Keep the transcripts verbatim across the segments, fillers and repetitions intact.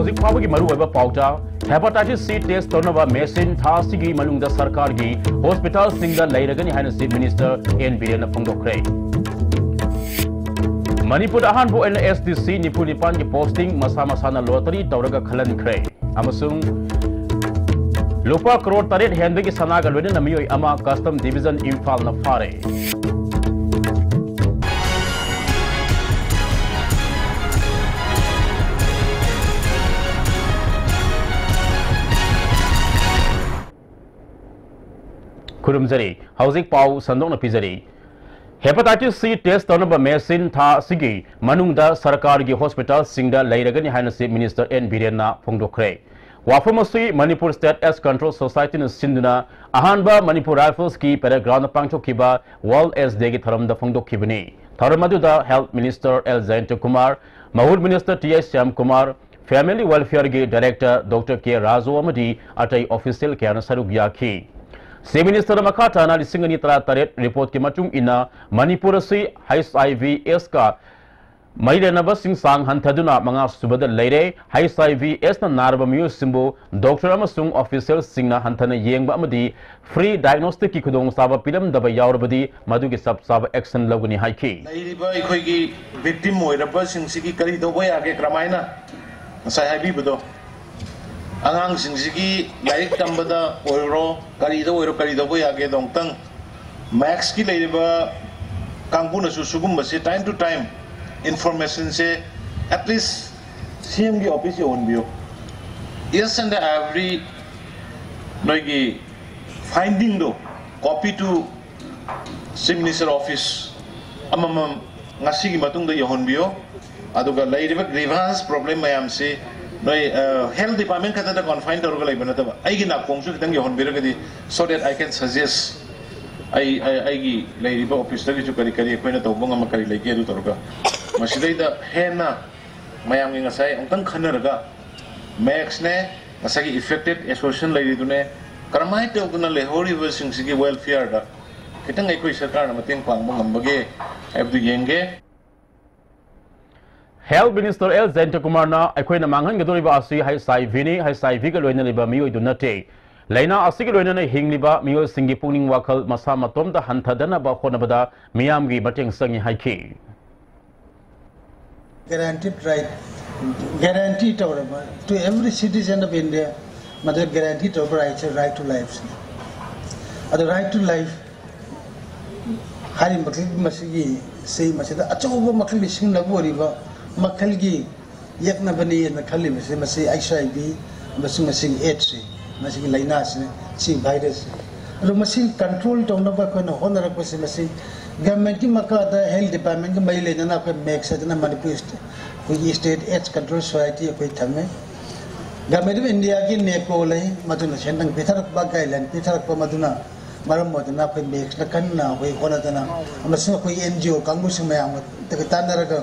ꯍꯧꯖꯤꯛ ꯐꯥꯎꯕꯒꯤ ꯃꯔꯨꯑꯣꯏꯕ ꯄꯥꯎꯇ, hepatitis C test ꯇꯧꯅꯕ machine ꯊꯥ ꯑꯁꯤꯒꯤ ꯃꯅꯨꯡꯗ ꯁꯔꯀꯥꯔꯒꯤ hospitalꯁꯤꯡꯗ ꯂꯩꯔꯒꯅꯤ ꯍꯥꯏꯅ Chief Minister N ꯕꯤꯔꯦꯟꯅ ꯐꯣꯡꯗꯣꯛꯈ꯭ꯔꯦ꯫ ꯃꯅꯤꯄꯨꯔꯗ ꯑꯍꯥꯟꯕ ꯑꯣꯏꯅ S T C ꯅꯤꯐꯨ ꯅꯤꯄꯥꯟꯒꯤ posting ꯃꯁꯥ ꯃꯁꯥꯅ lottery ꯇꯧꯔꯒ ꯈꯜꯍꯟꯈ꯭ꯔꯦ꯫ ꯑꯃꯁꯨꯡ ꯂꯨꯄꯥ ꯀ꯭ꯔꯣꯔ ꯇꯔꯦꯠ ꯍꯦꯟꯕꯒꯤ ꯁꯅꯥꯒ ꯂꯣꯏꯅꯅ ꯃꯤꯑꯣꯏ ꯑꯃ Custom Division ꯏꯝꯐꯥꯜꯅ ꯐꯥꯔꯦ꯫ ꯈꯨꯔꯨꯝꯖꯔꯤ꯫ ꯍꯧꯖꯤꯛ ꯄꯥꯎ ꯁꯟꯗꯣꯛꯅ ꯄꯤꯖꯔꯤ꯫ Hepatitis C test ꯇꯧꯅꯕ machine ꯊꯥ ꯑꯁꯤꯒꯤ ꯃꯅꯨꯡꯗ ꯁꯔꯀꯥꯔꯒꯤ hospitalꯁꯤꯡꯗ ꯂꯩꯔꯒꯅꯤ ꯍꯥꯏꯅ Chief Minister N ꯕꯤꯔꯦꯟꯅ ꯐꯣꯡꯗꯣꯛꯈ꯭ꯔꯦ꯫ ꯋꯥꯐꯝ ꯑꯁꯤ ꯃꯅꯤꯄꯨꯔ State AIDS Control Societyꯅ ꯁꯤꯟꯗꯨꯅ ꯑꯍꯥꯟꯕ ꯃꯅꯤꯄꯨꯔ Riflesꯀꯤ parade groundꯗ ꯄꯥꯡꯊꯣꯛꯈꯤꯕ World AIDS Dayꯒꯤ ꯊꯧꯔꯝꯗ ꯐꯣꯡꯗꯣꯛꯈꯤꯕꯅꯤ꯫ ꯊꯧꯔꯝ ꯑꯗꯨꯗ Health Minister L ꯖꯌꯟꯇ ꯀꯨꯃꯥꯔ, ꯃꯍꯨꯠ Minister T I Shyam Kumar, Family Welfareꯒꯤ Director Doctor K Raju ꯑꯃꯗꯤ ꯑꯇꯩ official ꯀꯌꯥꯅ ꯁꯔꯨꯛ ꯌꯥꯈꯤ꯫ Chief Ministerꯅ ꯃꯈꯥ ꯇꯥꯅ ꯂꯤꯁꯤꯡ ꯑꯅꯤ ꯇꯔꯥꯇꯔꯦꯠ reportꯀꯤ ꯃꯇꯨꯡ ꯏꯟꯅ ꯃꯅꯤꯄꯨꯔ ꯑꯁꯤ H I V AIDSꯀ ꯃꯔꯤ ꯂꯩꯅꯕꯁꯤꯡ ꯆꯥꯡ ꯍꯟꯊꯗꯨꯅ ꯃꯉꯥ ꯁꯨꯕꯗ ꯂꯩꯔꯦ꯫ H I V AIDSꯅ ꯅꯥꯔꯕ ꯃꯤꯑꯣꯏꯁꯤꯡꯕꯨ doctor ꯑꯃꯁꯨꯡ officialꯁꯤꯡꯅ ꯍꯟꯊꯅ ꯌꯦꯡꯕ ꯑꯃꯗꯤ free diagnosticꯀꯤ ꯈꯨꯗꯣꯡꯆꯥꯕ ꯄꯤꯔꯝꯗꯕ ꯌꯥꯎꯔꯕꯗꯤ ꯃꯗꯨꯒꯤ ꯆꯞ ꯆꯥꯕ action ꯂꯧꯒꯅꯤ ꯍꯥꯏꯈꯤ꯫ ꯂꯩꯔꯤꯕ ꯑꯩꯈꯣꯏꯒꯤ victim ꯑꯣꯏꯔꯕꯁꯤꯡꯁꯤꯒꯤ ꯀꯔꯤ ꯇꯧꯕ ꯌꯥꯒꯦ, ꯀꯔꯝꯍꯥꯏꯅ ꯉꯁꯥꯏ ꯍꯥꯏꯕꯤꯕꯗꯣ, ꯑꯉꯥꯡꯁꯤꯡꯁꯤꯒꯤ ꯂꯥꯏꯔꯤꯛ ꯇꯝꯕꯗ ꯑꯣꯏꯔꯣ, ꯀꯔꯤꯗ ꯑꯣꯏꯔꯣ, ꯀꯔꯤ ꯇꯧꯕ ꯌꯥꯒꯦꯗꯣ ꯑꯃꯨꯛꯇꯪ ꯃꯦꯛꯁꯀꯤ ꯂꯩꯔꯤꯕ ꯀꯥꯡꯕꯨꯅꯁꯨ ꯁꯤꯒꯨꯝꯕꯁꯦ time to time informationꯁꯦ at least CMꯒꯤ office ꯌꯧꯍꯟꯕꯤꯌꯨ꯫ Each and every ꯅꯣꯏꯒꯤ findingꯗꯣ copy to Chief Minister Office ꯑꯃꯃꯝ ꯉꯁꯤꯒꯤ ꯃꯇꯨꯡꯗ ꯌꯧꯍꯟꯕꯤꯌꯨ꯫ ꯑꯗꯨꯒ ꯂꯩꯔꯤꯕ grievance problem ꯃꯌꯥꯝꯁꯤ ꯅꯣꯏ, ꯑ, health department ꯈꯛꯇꯗ confine ꯇꯧꯔꯒ ꯂꯩꯕ ꯅꯠꯇꯕ, ꯑꯩꯒꯤ ꯅꯥꯀꯣꯡꯁꯨ ꯈꯤꯇꯪ ꯌꯧꯍꯟꯕꯤꯔꯒꯗꯤ, so that I can suggest ꯑꯩ, ꯑꯩ, ꯑꯩꯒꯤ ꯂꯩꯔꯤꯕ officeꯇꯒꯤꯁꯨ ꯀꯔꯤ ꯀꯔꯤ ꯑꯩꯈꯣꯏꯅ ꯇꯧꯕ ꯉꯝꯕ ꯀꯔꯤ ꯂꯩꯒꯦ ꯑꯗꯨ ꯇꯧꯔꯒ ꯃꯁꯤꯗꯩꯗ ꯍꯦꯟꯅ ꯃꯌꯥꯝꯒꯤ ꯉꯁꯥꯏ ꯑꯃꯨꯛꯇꯪ ꯈꯟꯅꯔꯒ ꯃꯦꯛꯁꯅꯦ, ꯉꯁꯥꯏꯒꯤ affected association ꯂꯩꯔꯤꯗꯨꯅꯦ, ꯀꯔꯝꯍꯥꯏꯅ ꯇꯧꯗꯅ ꯂꯩꯍꯧꯔꯤꯕꯁꯤꯡꯁꯤꯒꯤ welfareꯗ ꯈꯤꯇꯪ ꯑꯩꯈꯣꯏ ꯁꯔꯀꯥꯔꯅ ꯃꯇꯦꯡ ꯄꯥꯡꯕ ꯉꯝꯕꯒꯦ ꯍꯥꯏꯕꯗꯨ ꯌꯦꯡꯒꯦ꯫ Health Minister ꯑꯦꯜ ꯖꯌꯟꯇꯀꯨꯃꯥꯔꯅ ꯑꯩꯈꯣꯏꯅ ꯃꯥꯡꯍꯟꯒꯗꯧꯔꯤꯕ ꯑꯁꯤ ꯍꯩꯆ ꯑꯥꯏ ꯚꯤꯅꯤ, ꯍꯩꯆ ꯑꯥꯏ ꯚꯤꯒ ꯂꯣꯏꯅꯔꯤꯕ ꯃꯤꯑꯣꯏꯗꯨ ꯅꯠꯇꯦ꯫ ꯂꯥꯏꯅꯥ ꯑꯁꯤꯒ ꯂꯣꯏꯅꯅ ꯍꯤꯡꯂꯤꯕ ꯃꯤꯑꯣꯏꯁꯤꯡꯒꯤ ꯄꯨꯛꯅꯤꯡ ꯋꯥꯈꯜ ꯃꯁꯥ ꯃꯇꯣꯝꯇ ꯍꯟꯊꯗꯅꯕ ꯍꯣꯠꯅꯕꯗ ꯃꯤꯌꯥꯝꯒꯤ ꯃꯇꯦꯡ ꯆꯪꯏ ꯍꯥꯏꯈꯤ꯫ Guaranteed right, guarantee ꯇꯧꯔꯕ to every citizen of India, ꯃꯗꯨ guarantee ꯇꯧꯔꯕ right, right to life꯫ ꯑꯗꯣ right to life ꯍꯥꯏꯔꯤꯕ ꯃꯈꯜ ꯃꯁꯤꯒꯤ ꯁꯤ ꯃꯁꯤꯗ ꯑꯆꯧꯕ ꯃꯈꯜꯒꯤ ꯁꯤꯡꯅꯕ ꯑꯣꯏꯔꯤꯕ ꯃꯈꯜꯒꯤ ꯌꯦꯛꯅꯕꯅꯤ ꯍꯥꯏꯅ ꯈꯜꯂꯤꯕꯁꯤ ꯃꯁꯤ ꯑꯩꯆ ꯑꯥꯏ ꯚꯤ ꯑꯃꯁꯨꯡ ꯃꯁꯤꯒꯤ ꯑꯦꯗꯁꯁꯤ, ꯃꯁꯤꯒꯤ ꯂꯥꯏꯅꯥꯁꯤ, ꯁꯤ ꯚꯥꯏꯔꯁꯁꯤ꯫ ꯑꯗꯣ ꯃꯁꯤ control ꯇꯧꯅꯕ ꯑꯩꯈꯣꯏꯅ ꯍꯣꯠꯅꯔꯛꯄꯁꯤ ꯃꯁꯤ governmentꯀꯤ ꯃꯈꯥꯗ health departmentꯀ ꯃꯔꯤ ꯂꯩꯅꯅ ꯑꯩꯈꯣꯏ ꯃꯦꯛꯁ ꯍꯥꯏꯗꯅ ꯃꯅꯤꯄꯨꯔ ꯁ꯭ꯇꯦ-, ꯑꯩꯈꯣꯏꯒꯤ State AIDS Control Society ꯑꯩꯈꯣꯏ ꯊꯝꯃꯦ꯫ Government of Indiaꯒꯤ ꯅꯦꯀꯣ ꯂꯩ, ꯃꯗꯨꯅ ꯁꯦꯟꯊꯪ ꯄꯤꯊꯔꯛꯄ, guideline ꯄꯤꯊꯔꯛꯄ, ꯃꯗꯨꯅ ꯃꯔꯝ ꯑꯣꯏꯗꯅ ꯑꯩꯈꯣꯏ ꯃꯦꯛꯁꯅ ꯀꯟꯅ ꯑꯩꯈꯣꯏ ꯍꯣꯠꯅꯗꯅ ꯑꯃꯁꯨꯡ ꯑꯩꯈꯣꯏ ꯑꯦꯟ ꯖꯤ ꯑꯣ ꯀꯥꯡꯕꯨꯁꯤꯡ ꯃꯌꯥꯝꯒ ꯇꯥꯟꯅꯔꯒ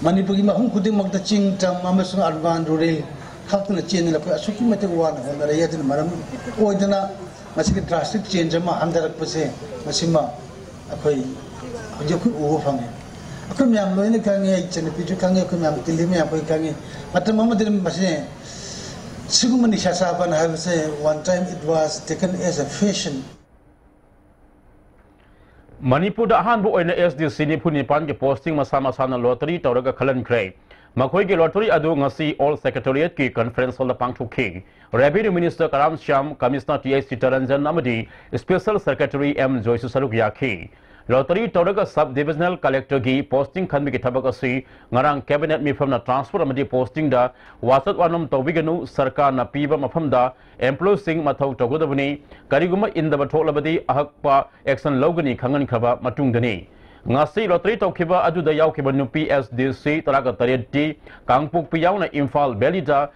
ꯃꯅꯤꯄꯨꯔꯒꯤ ꯃꯐꯝ ꯈꯨꯗꯤꯡꯃꯛꯇ ꯆꯤꯡ, ꯇꯝ ꯑꯃꯁꯨꯡ urban, rural ꯈꯥꯛꯇꯅ ꯆꯦꯟꯗꯨꯅ ꯑꯩꯈꯣꯏ ꯑꯁꯨꯛꯀꯤ ꯃꯇꯤꯛ ꯋꯥꯅ ꯍꯣꯠꯅꯔꯛꯏ꯫ ꯑꯗꯨꯅ ꯃꯔꯝ ꯑꯣꯏꯗꯅ ꯃꯁꯤꯒꯤ drastic change ꯑꯃ ꯍꯟꯊꯔꯛꯄꯁꯦ ꯃꯁꯤꯃ ꯑꯩꯈꯣꯏ ꯍꯧꯖꯤꯛ ꯑꯩꯈꯣꯏ ꯎꯕ ꯐꯪꯉꯦ꯫ ꯑꯩꯈꯣꯏ ꯃꯌꯥꯝ ꯂꯣꯏꯅ ꯈꯪꯉꯤ, ꯑꯩ ꯏꯆꯟꯅꯨꯄꯤꯁꯨ ꯈꯪꯉꯤ, ꯑꯩꯈꯣꯏ ꯃꯌꯥꯝ ꯗꯤꯜꯂꯤ ꯃꯌꯥꯝ ꯑꯩꯈꯣꯏ ꯈꯪꯉꯤ꯫ ꯃꯇꯝ ꯑꯃꯗꯗꯤ ꯃꯁꯤ ꯁꯤꯒꯨꯝꯕ ꯅꯤꯁꯥ ꯆꯥꯕꯅ ꯍꯥꯏꯕꯁꯦ one time it was taken as a fashion꯫ ꯃꯅꯤꯄꯨꯔꯗ ꯑꯍꯥꯟꯕ ꯑꯣꯏꯅ ꯑꯦꯁ ꯗꯤ ꯁꯤ ꯅꯤꯐꯨ ꯅꯤꯄꯥꯟꯒꯤ posting ꯃꯁꯥ ꯃꯁꯥꯅ lottery ꯇꯧꯔꯒ ꯈꯜꯍꯟꯈ꯭ꯔꯦ꯫ ꯃꯈꯣꯏꯒꯤ lottery ꯑꯗꯨ ꯉꯁꯤ Old Secretariatꯀꯤ conference hallꯗ ꯄꯥꯡꯊꯣꯛꯈꯤ꯫ Revenue Minister ꯀꯔꯥꯝ ꯁ꯭ꯌꯥꯝ, Commissioner ꯇꯤ ꯑꯩꯆ ꯁꯤꯇꯔꯟꯖꯟ ꯑꯃꯗꯤ Special Secretary ꯑꯦꯝ ꯖꯣꯏꯁꯨ ꯁꯔꯨꯛ ꯌꯥꯈꯤ꯫ Lottery ꯇꯧꯔꯒ Sub Divisional Collectorꯒꯤ posting ꯈꯟꯕꯒꯤ ꯊꯕꯛ ꯑꯁꯤ ꯉꯔꯥꯡ Cabinet ꯃꯤꯐꯝꯅ transfer ꯑꯃꯗꯤ postingꯗ ꯋꯥꯆꯠ ꯋꯥꯅꯣꯝ ꯇꯧꯕꯤꯒꯅꯨ, ꯁꯔꯀꯥꯔꯅ ꯄꯤꯕ ꯃꯐꯝꯗ employeeꯁꯤꯡ ꯃꯊꯧ ꯇꯧꯒꯗꯕꯅꯤ, ꯀꯔꯤꯒꯨꯝꯕ ꯏꯟꯗꯕ ꯊꯣꯛꯂꯕꯗꯤ ꯑꯍꯛꯄ action ꯂꯧꯒꯅꯤ ꯈꯪꯍꯟꯈ꯭ꯔꯕ ꯃꯇꯨꯡꯗꯅꯤ꯫ ꯉꯁꯤ lottery ꯇꯧꯈꯤꯕ ꯑꯗꯨꯗ ꯌꯥꯎꯈꯤꯕ ꯅꯨꯄꯤ ꯑꯦꯁ ꯗꯤ ꯁꯤ ꯇꯔꯥꯒ ꯇꯔꯦꯠꯇꯤ ꯀꯥꯡꯄꯣꯛꯄꯤ ꯌꯥꯎꯅ ꯏꯝꯐꯥꯜ Valleyꯗ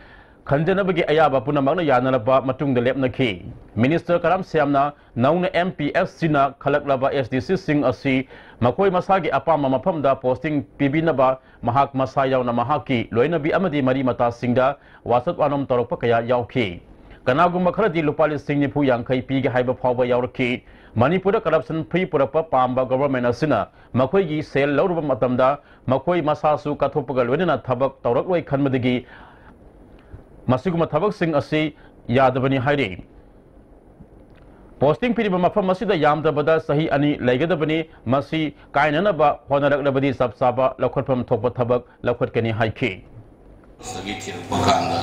ꯈꯟꯖꯅꯕꯒꯤ ꯑꯌꯥꯕ ꯄꯨꯝꯅꯃꯛꯅ ꯌꯥꯅꯔꯕ ꯃꯇꯨꯡꯗ ꯂꯦꯞꯅꯈꯤ꯫ Minister ꯀꯔꯥꯝ ꯁ꯭ꯌꯥꯝꯅ ꯅꯧꯅ ꯑꯦꯝ ꯄꯤ ꯑꯦꯁ ꯁꯤꯅ ꯈꯜꯂꯛꯂꯕ ꯑꯦꯁ ꯗꯤ ꯁꯤꯁꯤꯡ ꯑꯁꯤ ꯃꯈꯣꯏ ꯃꯁꯥꯒꯤ ꯑꯄꯥꯝꯕ ꯃꯐꯝꯗ posting ꯄꯤꯕꯤꯅꯕ ꯃꯍꯥꯛ ꯃꯁꯥ ꯌꯥꯎꯅ ꯃꯍꯥꯛꯀꯤ ꯂꯣꯏꯅꯕꯤ ꯑꯃꯗꯤ ꯃꯔꯤ ꯃꯇꯥꯁꯤꯡꯗ ꯋꯥꯆꯠ ꯋꯥꯅꯣꯝ ꯇꯧꯔꯛꯄ ꯀꯌꯥ ꯌꯥꯎꯈꯤ꯫ ꯀꯅꯥꯒꯨꯝꯕ ꯈꯔꯗꯤ ꯂꯨꯄꯥ ꯂꯤꯁꯤꯡ ꯅꯤꯐꯨ ꯌꯥꯡꯈꯩ ꯄꯤꯒꯦ ꯍꯥꯏꯕ ꯐꯥꯎꯕ ꯌꯥꯎꯔꯛꯈꯤ꯫ ꯃꯅꯤꯄꯨꯔꯗ corruption free ꯄꯨꯔꯛꯄ ꯄꯥꯝꯕ government ꯑꯁꯤꯅ ꯃꯈꯣꯏꯒꯤ ꯁꯦꯜ ꯂꯧꯔꯨꯕ ꯃꯇꯝꯗ ꯃꯈꯣꯏ ꯃꯁꯥꯁꯨ ꯀꯠꯊꯣꯛꯄꯒ ꯂꯣꯏꯅꯅ ꯊꯕꯛ ꯇꯧꯔꯛꯂꯣꯏ ꯈꯟꯕꯗꯒꯤ ꯃꯁꯤꯒꯨꯝꯕ ꯊꯕꯛꯁꯤꯡ ꯑꯁꯤ ꯌꯥꯗꯕꯅꯤ ꯍꯥꯏꯔꯤ꯫ Posting ꯄꯤꯔꯤꯕ ꯃꯐꯝ ꯑꯁꯤꯗ ꯌꯥꯝꯗ꯭ꯔꯕꯗ ꯆꯍꯤ ꯑꯅꯤ ꯂꯩꯒꯗꯕꯅꯤ꯫ ꯃꯁꯤ ꯀꯥꯏꯅꯅꯕ ꯍꯣꯠꯅꯔꯛꯂꯕꯗꯤ ꯆꯞ ꯆꯥꯕ ꯂꯧꯈꯠꯐꯝ ꯊꯣꯛꯄ ꯊꯕꯛ ꯂꯧꯈꯠꯀꯅꯤ ꯍꯥꯏꯈꯤ꯫ ꯗꯒꯤ ꯊꯤꯔꯛꯄ ꯀꯥꯟꯗ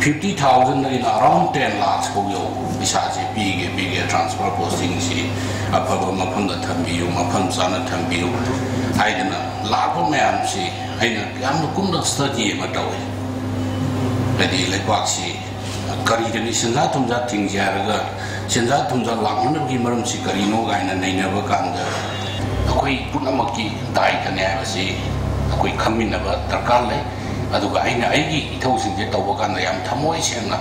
fifty thousand ꯗꯒꯤꯅ around ten lakhs ꯐꯥꯎ ꯌꯧꯕ ꯄꯩꯁꯥꯁꯦ ꯄꯤꯒꯦ, ꯄꯤꯒꯦ, transfer posting ꯁꯤ ꯑꯐꯕ ꯃꯐꯝꯗ ꯊꯝꯕꯤꯌꯨ, ꯃꯐꯝ ꯆꯥꯅ ꯊꯝꯕꯤꯌꯨ ꯍꯥꯏꯗꯅ ꯂꯥꯛꯄ ꯃꯌꯥꯝꯁꯤ ꯑꯩꯅ ꯌꯥꯝꯅ ꯀꯨꯞꯅ study ꯑꯃ ꯇꯧꯋꯤ꯫ ꯍꯥꯏꯗꯤ ꯂꯩꯕꯥꯛꯁꯤ ꯀꯔꯤꯗꯅꯤ ꯁꯦꯟꯖꯥ ꯊꯨꯝꯖꯥ ꯊꯤꯡꯁꯦ ꯍꯥꯏꯔꯒ ꯁꯦꯟꯖꯥ ꯊꯨꯝꯖꯥ ꯂꯥꯛꯅꯅꯕꯒꯤ ꯃꯔꯝꯁꯤ ꯀꯔꯤꯅꯣ ꯀꯥꯏꯅ ꯅꯩꯅꯕ ꯀꯥꯟꯗ ꯑꯩꯈꯣꯏ ꯄꯨꯝꯅꯃꯛꯀꯤ ꯗꯥꯏꯇꯅꯦ ꯍꯥꯏꯕꯁꯤ ꯑꯩꯈꯣꯏ ꯈꯪꯃꯤꯟꯅꯕ ꯗꯔꯀꯥꯔ ꯂꯩ꯫ ꯑꯗꯨꯒ ꯑꯩꯅ ꯑꯩꯒꯤ ꯏꯊꯧꯁꯤꯡꯁꯦ ꯇꯧꯕ ꯀꯥꯟꯗ ꯌꯥꯝ ꯊꯃꯣꯏ ꯁꯦꯡꯅ,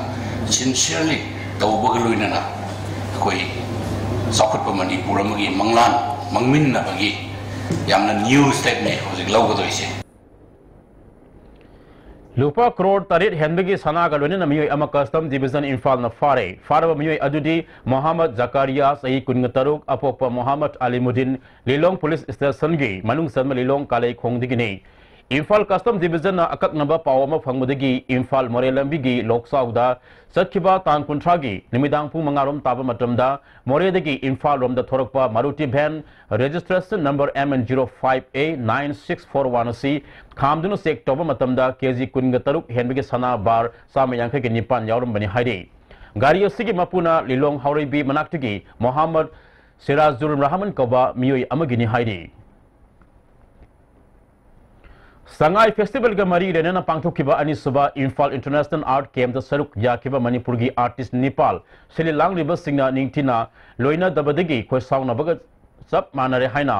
sincerely ꯇꯧꯕꯒ ꯂꯣꯏꯅꯅ ꯑꯩꯈꯣꯏ ꯆꯥꯎꯈꯠꯄ ꯃꯅꯤꯄꯨꯔ ꯑꯃꯒꯤ ꯃꯪꯂꯥꯟ ꯃꯪꯃꯤꯟꯅꯕꯒꯤ ꯌꯥꯝꯅ new step ꯅꯤ ꯍꯧꯖꯤꯛ ꯂꯧꯒꯗꯣꯏꯁꯦ꯫ ꯂꯨꯄꯥ ꯀ꯭ꯔꯣꯔ ꯇꯔꯦꯠ ꯍꯦꯟꯕꯒꯤ ꯁꯅꯥꯒ ꯂꯣꯏꯅꯅ ꯃꯤꯑꯣꯏ ꯑꯃ Custom Division ꯏꯝꯐꯥꯜꯅ ꯐꯥꯔꯦ꯫ ꯐꯥꯔꯕ ꯃꯤꯑꯣꯏ ꯑꯗꯨꯗꯤ ꯃꯣꯍꯥꯃꯗ ꯖꯀꯥꯔꯤꯌꯥ, ꯆꯍꯤ ꯀꯨꯟꯒ ꯇꯔꯨꯛ, ꯑꯄꯣꯛꯄ ꯃꯣꯍꯥꯃꯗ ꯑꯂꯤꯃꯨꯗꯤꯟ, ꯂꯤꯂꯣꯡ ꯄꯨꯂꯤꯁ ꯁ꯭ꯇꯦꯁꯟꯒꯤ ꯃꯅꯨꯡ ꯆꯟꯕ ꯂꯤꯂꯣꯡ ꯀꯥꯂꯩꯈꯣꯡꯗꯒꯤꯅꯤ꯫ ꯏꯝꯐꯥꯜ Custom Divisionꯅ ꯑꯀꯛꯅꯕ ꯄꯥꯎ ꯑꯃ ꯐꯪꯕꯗꯒꯤ ꯏꯝꯐꯥꯜ ꯃꯣꯔꯦ ꯂꯝꯕꯤꯒꯤ ꯂꯣꯛꯆꯥꯎꯗ ꯆꯠꯈꯤꯕ ꯇꯥꯡ ꯀꯨꯟꯊ꯭ꯔꯥꯒꯤ ꯅꯨꯃꯤꯗꯥꯡ ꯄꯨꯡ ꯃꯉꯥ ꯔꯣꯝ ꯇꯥꯕ ꯃꯇꯝꯗ ꯃꯣꯔꯦꯗꯒꯤ ꯏꯝꯐꯥꯜ ꯔꯣꯝꯗ ꯊꯣꯔꯛꯄ Maruti van registration number M N zero five A nine six four one ꯑꯁꯤ ꯈꯥꯝꯗꯨꯅ check ꯇꯧꯕ ꯃꯇꯝꯗ ꯀꯦ ꯖꯤ ꯀꯨꯟꯒ ꯇꯔꯨꯛ ꯍꯦꯟꯕꯒꯤ ꯁꯅꯥ bar ꯆꯥꯝꯃ ꯌꯥꯡꯈꯩꯒ ꯅꯤꯄꯥꯟ ꯌꯥꯎꯔꯝꯕꯅꯤ ꯍꯥꯏꯔꯤ꯫ ꯒꯥꯔꯤ ꯑꯁꯤꯒꯤ ꯃꯄꯨꯅ ꯂꯤꯂꯣꯡ ꯍꯥꯎꯔꯩꯕꯤ ꯃꯅꯥꯛꯇꯒꯤ ꯃꯣꯍꯥꯃꯗ ꯁꯤꯔꯥꯖꯨꯔ ꯔꯍꯃꯟ ꯀꯧꯕ ꯃꯤꯑꯣꯏ ꯑꯃꯒꯤꯅꯤ ꯍꯥꯏꯔꯤ꯫ ꯁꯉꯥꯏ Festivalꯒ ꯃꯔꯤ ꯂꯩꯅꯅ ꯄꯥꯡꯊꯣꯛꯈꯤꯕ ꯑꯅꯤꯁꯨꯕ ꯏꯝꯐꯥꯜ International Art Campꯇ ꯁꯔꯨꯛ ꯌꯥꯈꯤꯕ ꯃꯅꯤꯄꯨꯔꯒꯤ artist ꯅꯤꯄꯥꯜ ꯁꯤꯜꯂꯤ ꯂꯥꯡꯂꯤꯕꯁꯤꯡꯅ ꯅꯤꯡꯊꯤꯅ ꯂꯣꯏꯅꯗꯕꯗꯒꯤ ꯈꯣꯏꯁꯥꯎꯅꯕꯒ ꯆꯞ ꯃꯥꯟꯅꯔꯦ ꯍꯥꯏꯅ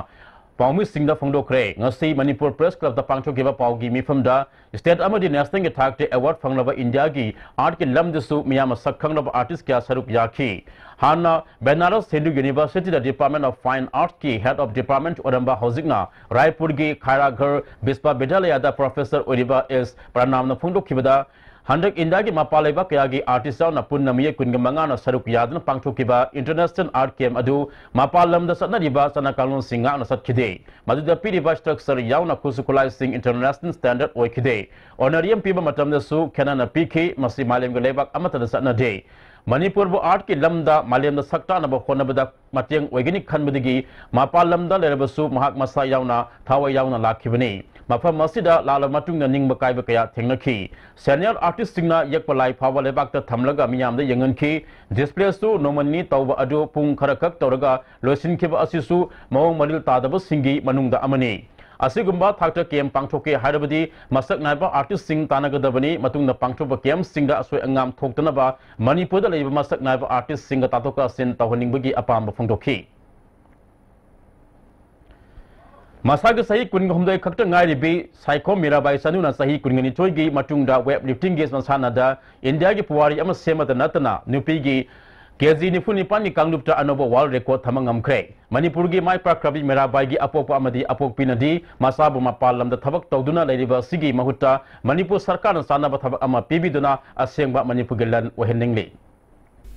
ꯄꯥꯎꯃꯤꯁꯤꯡꯗ ꯐꯣꯡꯗꯣꯛꯈ꯭ꯔꯦ꯫ ꯉꯁꯤ ꯃꯅꯤꯄꯨꯔ Press Clubꯇ ꯄꯥꯡꯊꯣꯛꯈꯤꯕ ꯄꯥꯎꯒꯤ ꯃꯤꯐꯝꯗ state ꯑꯃꯗꯤ nationalꯒꯤ ꯊꯥꯛꯇ award ꯐꯪꯂꯕ ꯏꯟꯗꯤꯌꯥꯒꯤ artꯀꯤ ꯂꯝꯗꯁꯨ ꯃꯤꯌꯥꯝꯅ ꯁꯛ ꯈꯪꯂꯕ artist ꯀꯌꯥ ꯁꯔꯨꯛ ꯌꯥꯈꯤ꯫ ꯍꯥꯟꯅ Banaras Hindu Universityꯗ Department of Fine Artsꯀꯤ Head of Department ꯑꯣꯏꯔꯝꯕ ꯍꯧꯖꯤꯛꯅ ꯔꯥꯏꯄꯨꯔꯒꯤ ꯈꯥꯏꯔꯥꯒꯔ ꯕꯤꯁ꯭ꯋꯥꯕꯤꯗ꯭ꯌꯥꯂꯌꯗ professor ꯑꯣꯏꯔꯤꯕ ꯑꯦꯁ ꯄ꯭ꯔꯅꯥꯝꯅ ꯐꯣꯡꯗꯣꯛꯈꯤꯕꯗ, ꯍꯟꯗꯛ ꯏꯟꯗꯤꯌꯥꯒꯤ ꯃꯄꯥꯟ ꯂꯩꯕꯥꯛ ꯀꯌꯥꯒꯤ artist ꯌꯥꯎꯅ ꯄꯨꯟꯅ ꯃꯤꯑꯣꯏ ꯀꯨꯟꯒ ꯃꯉꯥꯅ ꯁꯔꯨꯛ ꯌꯥꯗꯨꯅ ꯄꯥꯡꯊꯣꯛꯈꯤꯕ International Art Camp ꯑꯗꯨ ꯃꯄꯥꯟ ꯂꯝꯗ ꯆꯠꯅꯔꯤꯕ ꯆꯠꯅ ꯀꯥꯡꯂꯣꯟꯁꯤꯡ ꯉꯥꯛꯅ ꯆꯠꯈꯤꯗꯦ꯫ ꯃꯗꯨꯗ ꯄꯤꯔꯤꯕ structure ꯌꯥꯎꯅ ꯈꯨꯠꯁꯨ ꯈꯨꯠꯂꯥꯏꯁꯤꯡ international standard ꯑꯣꯏꯈꯤꯗꯦ꯫ Honorarium ꯄꯤꯕ ꯃꯇꯝꯗꯁꯨ ꯈꯦꯠꯅꯅ ꯄꯤꯈꯤ꯫ ꯃꯁꯤ ꯃꯥꯂꯦꯝꯒꯤ ꯂꯩꯕꯥꯛ ꯑꯃꯠꯇꯗ ꯆꯠꯅꯗꯦ꯫ ꯃꯅꯤꯄꯨꯔꯕꯨ artꯀꯤ ꯂꯝꯗ ꯃꯥꯂꯦꯝꯗ ꯁꯛ ꯇꯥꯛꯅꯕ ꯍꯣꯠꯅꯕꯗ ꯃꯇꯦꯡ ꯑꯣꯏꯒꯅꯤ ꯈꯟꯕꯗꯒꯤ ꯃꯄꯥꯟ ꯂꯝꯗ ꯂꯩꯔꯕꯁꯨ ꯃꯍꯥꯛ ꯃꯁꯥ ꯌꯥꯎꯅ ꯊꯋꯥꯏ ꯌꯥꯎꯅ ꯂꯥꯛꯈꯤꯕꯅꯤ꯫ ꯃꯐꯝ ꯑꯁꯤꯗ ꯂꯥꯛꯂꯕ ꯃꯇꯨꯡꯗ ꯅꯤꯡꯕ ꯀꯥꯏꯕ ꯀꯌꯥ ꯊꯦꯡꯅꯈꯤ꯫ Senior artistꯁꯤꯡꯅ ꯌꯦꯛꯄ ꯂꯥꯏ ꯐꯥꯎꯕ ꯂꯩꯕꯥꯛꯇ ꯊꯝꯂꯒ ꯃꯤꯌꯥꯝꯗ ꯌꯦꯡꯍꯟꯈꯤ꯫ Displayꯁꯨ ꯅꯣꯡꯃ ꯅꯤꯅꯤ ꯇꯧꯕ ꯑꯗꯨ ꯄꯨꯡ ꯈꯔꯈꯛ ꯇꯧꯔꯒ ꯂꯣꯏꯁꯤꯟꯈꯤꯕ ꯑꯁꯤꯁꯨ ꯃꯑꯣꯡ ꯃꯔꯤꯜ ꯇꯥꯗꯕꯁꯤꯡꯒꯤ ꯃꯅꯨꯡꯗ ꯑꯃꯅꯤ꯫ ꯑꯁꯤꯒꯨꯝꯕ ꯊꯥꯛꯇ camp ꯄꯥꯡꯊꯣꯛꯀꯦ ꯍꯥꯏꯔꯕꯗꯤ ꯃꯁꯛ ꯅꯥꯏꯕ artistꯁꯤꯡ ꯇꯥꯟꯅꯒꯗꯕꯅꯤ꯫ ꯃꯇꯨꯡꯗ ꯄꯥꯡꯊꯣꯛꯄ campꯁꯤꯡꯗ ꯑꯁꯣꯏ ꯑꯉꯥꯝ ꯊꯣꯛꯇꯅꯕ ꯃꯅꯤꯄꯨꯔꯗ ꯂꯩꯔꯤꯕ ꯃꯁꯛ ꯅꯥꯏꯕ artistꯁꯤꯡꯒ ꯇꯥꯊꯣꯛ ꯇꯥꯁꯤꯟ ꯇꯧꯍꯟꯅꯤꯡꯕꯒꯤ ꯑꯄꯥꯝꯕ ꯐꯣꯡꯗꯣꯛꯈꯤ꯫ ꯃꯁꯥꯒꯤ ꯆꯍꯤ ꯀꯨꯟꯒ ꯍꯨꯝꯗꯣꯏ ꯈꯛꯇ ꯉꯥꯏꯔꯤꯕꯤ ꯁꯥꯏꯈꯣꯝ ꯃꯤꯔꯥꯕꯥꯏ ꯆꯅꯨꯅ ꯆꯍꯤ ꯀꯨꯟꯒ ꯅꯤꯊꯣꯏꯒꯤ ꯃꯇꯨꯡꯗ weight liftingꯒꯤ ꯃꯁꯥꯟꯅꯗ ꯏꯟꯗꯤꯌꯥꯒꯤ ꯄꯨꯋꯥꯔꯤ ꯑꯃ ꯁꯦꯝꯕꯇ ꯅꯠꯇꯅ ꯅꯨꯄꯤꯒꯤ KG ꯅꯤꯐꯨ ꯅꯤꯄꯥꯟꯒꯤ ꯀꯥꯡꯂꯨꯞꯇ ꯑꯅꯧꯕ world record ꯊꯝꯕ ꯉꯝꯈ꯭ꯔꯦ꯫ ꯃꯅꯤꯄꯨꯔꯒꯤ ꯃꯥꯏ ꯄꯥꯛꯈ꯭ꯔꯕꯤ ꯃꯤꯔꯥꯕꯥꯏꯒꯤ ꯑꯄꯣꯛꯄ ꯑꯃꯗꯤ ꯑꯄꯣꯛꯄꯤꯅꯗꯤ ꯃꯆꯥꯕꯨ ꯃꯄꯥꯟ ꯂꯝꯗ ꯊꯕꯛ ꯇꯧꯗꯨꯅ ꯂꯩꯔꯤꯕ ꯑꯁꯤꯒꯤ ꯃꯍꯨꯠꯇ ꯃꯅꯤꯄꯨꯔ ꯁꯔꯀꯥꯔꯅ ꯆꯥꯅꯕ ꯊꯕꯛ ꯑꯃ ꯄꯤꯕꯤꯗꯨꯅ ꯑꯁꯦꯡꯕ ꯃꯅꯤꯄꯨꯔꯒꯤ ꯂꯟ ꯑꯣꯏꯍꯟꯅꯤꯡꯂꯤ꯫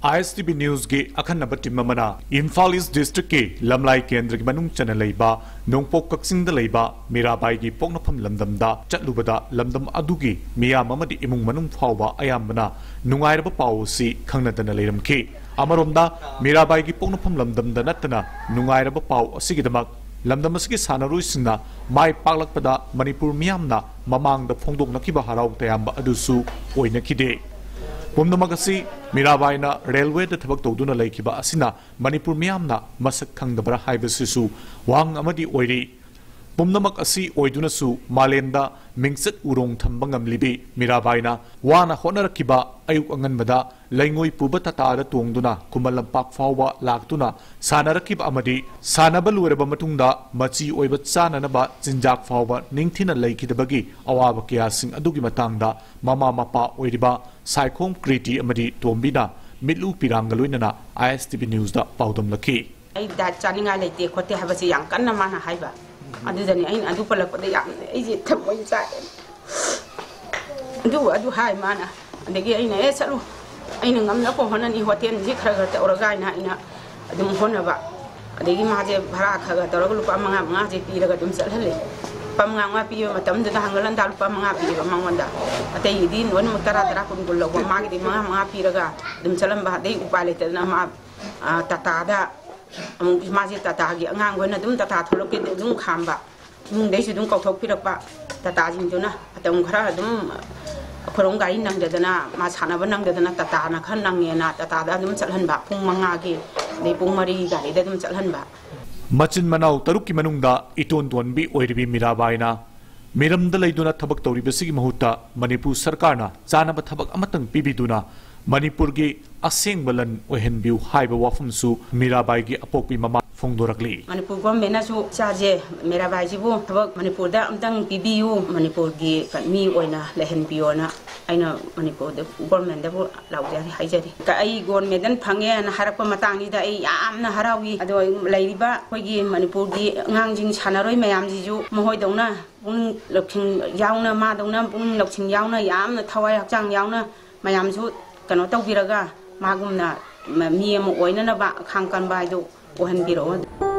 ISTV Newsꯒꯤ ꯑꯈꯟꯅꯕ team ꯑꯃꯅ ꯏꯝꯐꯥꯜ East Districtꯀꯤ ꯂꯝꯂꯥꯏ ꯀꯦꯟꯗ꯭ꯔꯒꯤ ꯃꯅꯨꯡ ꯆꯟꯅ ꯂꯩꯕ ꯅꯣꯡꯄꯣꯛ ꯀꯛꯆꯤꯡꯗ ꯂꯩꯕ ꯃꯤꯔꯥꯕꯥꯏꯒꯤ ꯄꯣꯛꯅꯐꯝ ꯂꯝꯗꯝꯗ ꯆꯠꯂꯨꯕꯗ ꯂꯝꯗꯝ ꯑꯗꯨꯒꯤ ꯃꯤꯌꯥꯝ ꯑꯃꯗꯤ ꯏꯃꯨꯡ ꯃꯅꯨꯡ ꯐꯥꯎꯕ ꯑꯌꯥꯝꯕꯅ ꯅꯨꯡꯉꯥꯏꯔꯕ ꯄꯥꯎ ꯑꯁꯤ ꯈꯪꯅꯗꯅ ꯂꯩꯔꯝꯈꯤ꯫ ꯑꯃꯔꯣꯝꯗ ꯃꯤꯔꯥꯕꯥꯏꯒꯤ ꯄꯣꯛꯅꯐꯝ ꯂꯝꯗꯝꯗ ꯅꯠꯇꯅ ꯅꯨꯡꯉꯥꯏꯔꯕ ꯄꯥꯎ ꯑꯁꯤꯒꯤꯗꯃꯛ ꯂꯝꯗꯝ ꯑꯁꯤꯒꯤ ꯁꯥꯟꯅꯔꯣꯏꯁꯤꯡꯅ ꯃꯥꯏ ꯄꯥꯛꯂꯛꯄꯗ ꯃꯅꯤꯄꯨꯔ ꯃꯤꯌꯥꯝꯅ ꯃꯃꯥꯡꯗ ꯐꯣꯡꯗꯣꯛꯅꯈꯤꯕ ꯍꯔꯥꯎ ꯇꯌꯥꯝꯕ ꯑꯗꯨꯁꯨ ꯑꯣꯏꯅꯈꯤꯗꯦ꯫ ꯄꯨꯝꯅꯃꯛ ꯑꯁꯤ ꯃꯤꯔꯥꯕꯥꯏꯅ railwayꯗ ꯊꯕꯛ ꯇꯧꯗꯨꯅ ꯂꯩꯈꯤꯕ ꯑꯁꯤꯅ ꯃꯅꯤꯄꯨꯔ ꯃꯤꯌꯥꯝꯅ ꯃꯁꯛ ꯈꯪꯗꯕ꯭ꯔꯥ ꯍꯥꯏꯕꯁꯤꯁꯨ ꯋꯥꯍꯪ ꯑꯃꯗꯤ ꯑꯣꯏꯔꯤ꯫ ꯄꯨꯝꯅꯃꯛ ꯑꯁꯤ ꯑꯣꯏꯗꯨꯅꯁꯨ ꯃꯥꯂꯦꯝꯗ ꯃꯤꯡꯆꯠ ꯎꯔꯣꯡ ꯊꯝꯕ ꯉꯝꯂꯤꯕꯤ ꯃꯤꯔꯥꯕꯥꯏꯅ ꯋꯥꯅ ꯍꯣꯠꯅꯔꯛꯈꯤꯕ ꯑꯌꯨꯛ ꯑꯉꯟꯕꯗ ꯂꯩꯉꯣꯏ ꯄꯨꯕ ꯇꯥꯇꯥꯗ ꯇꯣꯡꯗꯨꯅ ꯈꯨꯃꯟ ꯂꯝꯄꯥꯛ ꯐꯥꯎꯕ ꯂꯥꯛꯇꯨꯅ ꯁꯥꯟꯅꯔꯛꯈꯤꯕ ꯑꯃꯗꯤ ꯁꯥꯟꯅꯕ ꯂꯣꯏꯔꯕ ꯃꯇꯨꯡꯗ ꯃꯆꯤ ꯑꯣꯏꯕ ꯆꯥꯅꯅꯕ ꯆꯤꯟꯖꯥꯛ ꯐꯥꯎꯕ ꯅꯤꯡꯊꯤꯅ ꯂꯩꯈꯤꯗꯕꯒꯤ ꯑꯋꯥꯕ ꯀꯌꯥꯁꯤꯡ ꯑꯗꯨꯒꯤ ꯃꯇꯥꯡꯗ ꯃꯃꯥ ꯃꯄꯥ ꯑꯣꯏꯔꯤꯕ ꯁꯥꯏꯈꯣꯝ ꯀ꯭ꯔꯤꯇꯤ ꯑꯃꯗꯤ ꯇꯣꯝꯕꯤꯅ ꯃꯤꯠꯂꯨ ꯄꯤꯔꯥꯡꯒ ꯂꯣꯏꯅꯅ ISTV Newsꯗ ꯄꯥꯎꯗꯝꯂꯛꯈꯤ꯫ ꯑꯩ diet ꯆꯥꯅꯤꯡꯉꯥꯏ ꯂꯩꯇꯦ ꯈꯣꯠꯇꯦ ꯍꯥꯏꯕꯁꯦ ꯌꯥꯝ ꯀꯟꯅ ꯃꯥꯅ ꯍꯥꯏꯕ꯫ ꯑꯗꯨꯗꯅꯤ ꯑꯩꯅ ꯑꯗꯨ ꯄꯜꯂꯛꯄꯗ ꯌꯥꯝꯅ ꯑꯩꯁꯦ ꯊꯃꯣꯏ ꯆꯥꯛꯑꯦ꯫ ꯑꯗꯨ ꯑꯗꯨ ꯍꯥꯏ ꯃꯥꯅ꯫ ꯑꯗꯒꯤ ꯑꯩꯅ, "ꯑꯦ, ꯆꯠꯂꯨ, ꯑꯩꯅ ꯉꯝꯅꯕ ꯍꯣꯠꯅꯅꯤ, ꯍꯣꯇꯦꯜꯁꯤ ꯈꯔ ꯈꯔ ꯇꯧꯔꯒ" ꯍꯥꯏꯅ ꯑꯩꯅ ꯑꯗꯨꯝ ꯍꯣꯠꯅꯕ꯫ ꯑꯗꯒꯤ ꯃꯥꯁꯦ ꯚꯔꯥ ꯈꯔ ꯈꯔ ꯇꯧꯔꯒ ꯂꯨꯄꯥ ꯃꯉꯥ ꯃꯉꯥꯁꯦ ꯄꯤꯔꯒ ꯑꯗꯨꯝ ꯆꯠꯍꯜꯂꯦ꯫ ꯂꯨꯄꯥ ꯃꯉꯥ ꯃꯉꯥ ꯄꯤꯕ ꯃꯇꯝꯗꯨꯗ ꯍꯪꯒꯠ ꯍꯟꯗꯥ ꯂꯨꯄꯥ ꯃꯉꯥ ꯄꯤꯌꯦꯕ ꯃꯉꯣꯟꯗ꯫ ꯑꯇꯩꯒꯤꯗꯤ ꯂꯣꯏꯅꯃꯛ ꯇꯔꯥ, ꯇꯔꯥ, ꯀꯨꯟ, ꯀꯨꯟ ꯂꯧꯕ, ꯃꯥꯒꯤꯗꯤ ꯃꯉꯥ ꯃꯉꯥ ꯄꯤꯔꯒ ꯑꯗꯨꯝ ꯆꯠꯍꯟꯕ꯫ ꯑꯗꯩ ꯎꯄꯥꯏ ꯂꯩꯇꯗꯅ ꯃꯥ, ꯑ, ꯇꯥꯇꯥꯗ ꯑꯃꯨꯛ, ꯃꯥꯁꯦ ꯇꯥꯇꯥꯒꯤ ꯑꯉꯥꯡ ꯈꯣꯏꯅ ꯑꯗꯨꯝ ꯇꯥꯇꯥ ꯊꯣꯛꯂꯛꯀꯦ ꯑꯗꯨꯝ ꯈꯥꯝꯕ꯫ ꯏꯃꯨꯡꯗꯩꯁꯨ ꯑꯗꯨꯝ ꯀꯧꯊꯣꯛꯄꯤꯔꯛꯄ ꯇꯥꯇꯥꯁꯤꯡꯗꯨꯅ꯫ ꯃꯇꯝ ꯈꯔ ꯑꯗꯨꯝ ꯑꯩꯈꯣꯏꯔꯣꯝ ꯒꯥꯔꯤ ꯅꯪꯗꯗꯅ, ꯃꯥ ꯁꯥꯟꯅꯕ ꯅꯪꯗꯗꯅ ꯇꯥꯇꯥꯅ ꯈꯔ ꯅꯪꯉꯦꯅ ꯇꯥꯇꯥꯗ ꯑꯗꯨꯝ ꯆꯠꯍꯟꯕ꯫ ꯄꯨꯡ ꯃꯉꯥꯒꯤ, ꯑꯗꯩ ꯄꯨꯡ ꯃꯔꯤ ꯒꯥꯔꯤꯗ ꯑꯗꯨꯝ ꯆꯠꯍꯟꯕ꯫ ꯃꯆꯤꯟ ꯃꯅꯥꯎ ꯇꯔꯨꯛꯀꯤ ꯃꯅꯨꯡꯗ ꯏꯇꯣꯟ ꯇꯣꯟꯕꯤ ꯑꯣꯏꯔꯤꯕꯤ ꯃꯤꯔꯥꯕꯥꯏꯅ ꯃꯤꯔꯝꯗ ꯂꯩꯗꯨꯅ ꯊꯕꯛ ꯇꯧꯔꯤꯕꯁꯤꯒꯤ ꯃꯍꯨꯠꯇ ꯃꯅꯤꯄꯨꯔ ꯁꯔꯀꯥꯔꯅ ꯆꯥꯅꯕ ꯊꯕꯛ ꯑꯃꯇꯪ ꯄꯤꯕꯤꯗꯨꯅ ꯃꯅꯤꯄꯨꯔꯒꯤ ꯑꯁꯦꯡꯕ ꯂꯟ ꯑꯣꯏꯍꯟꯕꯤꯌꯨ ꯍꯥꯏꯕ ꯋꯥꯐꯝꯁꯨ ꯃꯤꯔꯥꯕꯥꯏꯒꯤ ꯑꯄꯣꯛꯄꯤ ꯃꯃꯥ ꯐꯣꯡꯗꯣꯔꯛꯂꯤ꯫ ꯃꯅꯤꯄꯨꯔ ꯒꯣꯔꯃꯦꯟꯅꯁꯨ ꯏꯆꯥꯁꯦ ꯃꯤꯔꯥꯕꯥꯏꯁꯤꯕꯨ ꯊꯕꯛ ꯃꯅꯤꯄꯨꯔꯗ ꯑꯝꯇꯪ ꯄꯤꯕꯤꯌꯨ, ꯃꯅꯤꯄꯨꯔꯒꯤ ꯃꯤ ꯑꯣꯏꯅ ꯂꯩꯍꯟꯕꯤꯌꯣꯅ ꯑꯩꯅ ꯃꯅꯤꯄꯨꯔꯗ ꯒꯣꯔꯃꯦꯟꯗꯕꯨ ꯂꯥꯎꯖꯔꯤ, ꯍꯥꯏꯖꯔꯤ꯫ ꯑꯩ ꯒꯣꯜ ꯃꯦꯗꯜ ꯐꯪꯉꯦꯅ ꯍꯥꯏꯔꯛꯄ ꯃꯇꯥꯡꯁꯤꯗ ꯑꯩ ꯌꯥꯝꯅ ꯍꯔꯥꯎꯏ꯫ ꯑꯗꯣ ꯂꯩꯔꯤꯕ ꯑꯩꯈꯣꯏꯒꯤ ꯃꯅꯤꯄꯨꯔꯒꯤ ꯑꯉꯥꯡꯁꯤꯡ ꯁꯥꯟꯅꯔꯣꯏ ꯃꯌꯥꯝꯁꯤꯁꯨ ꯃꯈꯣꯏꯗꯧꯅ ꯄꯨꯛꯅꯤꯡ ꯂꯧꯁꯤꯡ ꯌꯥꯎꯅ, ꯃꯥꯗꯧꯅ ꯄꯨꯛꯅꯤꯡ ꯂꯧꯁꯤꯡ ꯌꯥꯎꯅ, ꯌꯥꯝꯅ ꯊꯋꯥꯏ ꯍꯛꯆꯥꯡ ꯌꯥꯎꯅ ꯃꯌꯥꯝꯁꯨ ꯀꯩꯅꯣ ꯇꯧꯕꯤꯔꯒ ꯃꯥꯒꯨꯝꯅ ꯃ-, ꯃꯤ ꯑꯃ ꯑꯣꯏꯅꯅꯕ ꯑꯈꯥꯡ ꯀꯟꯕ ꯍꯥꯏꯗꯨ ꯑꯣꯏꯍꯟꯕꯤꯔꯛꯑꯣ꯫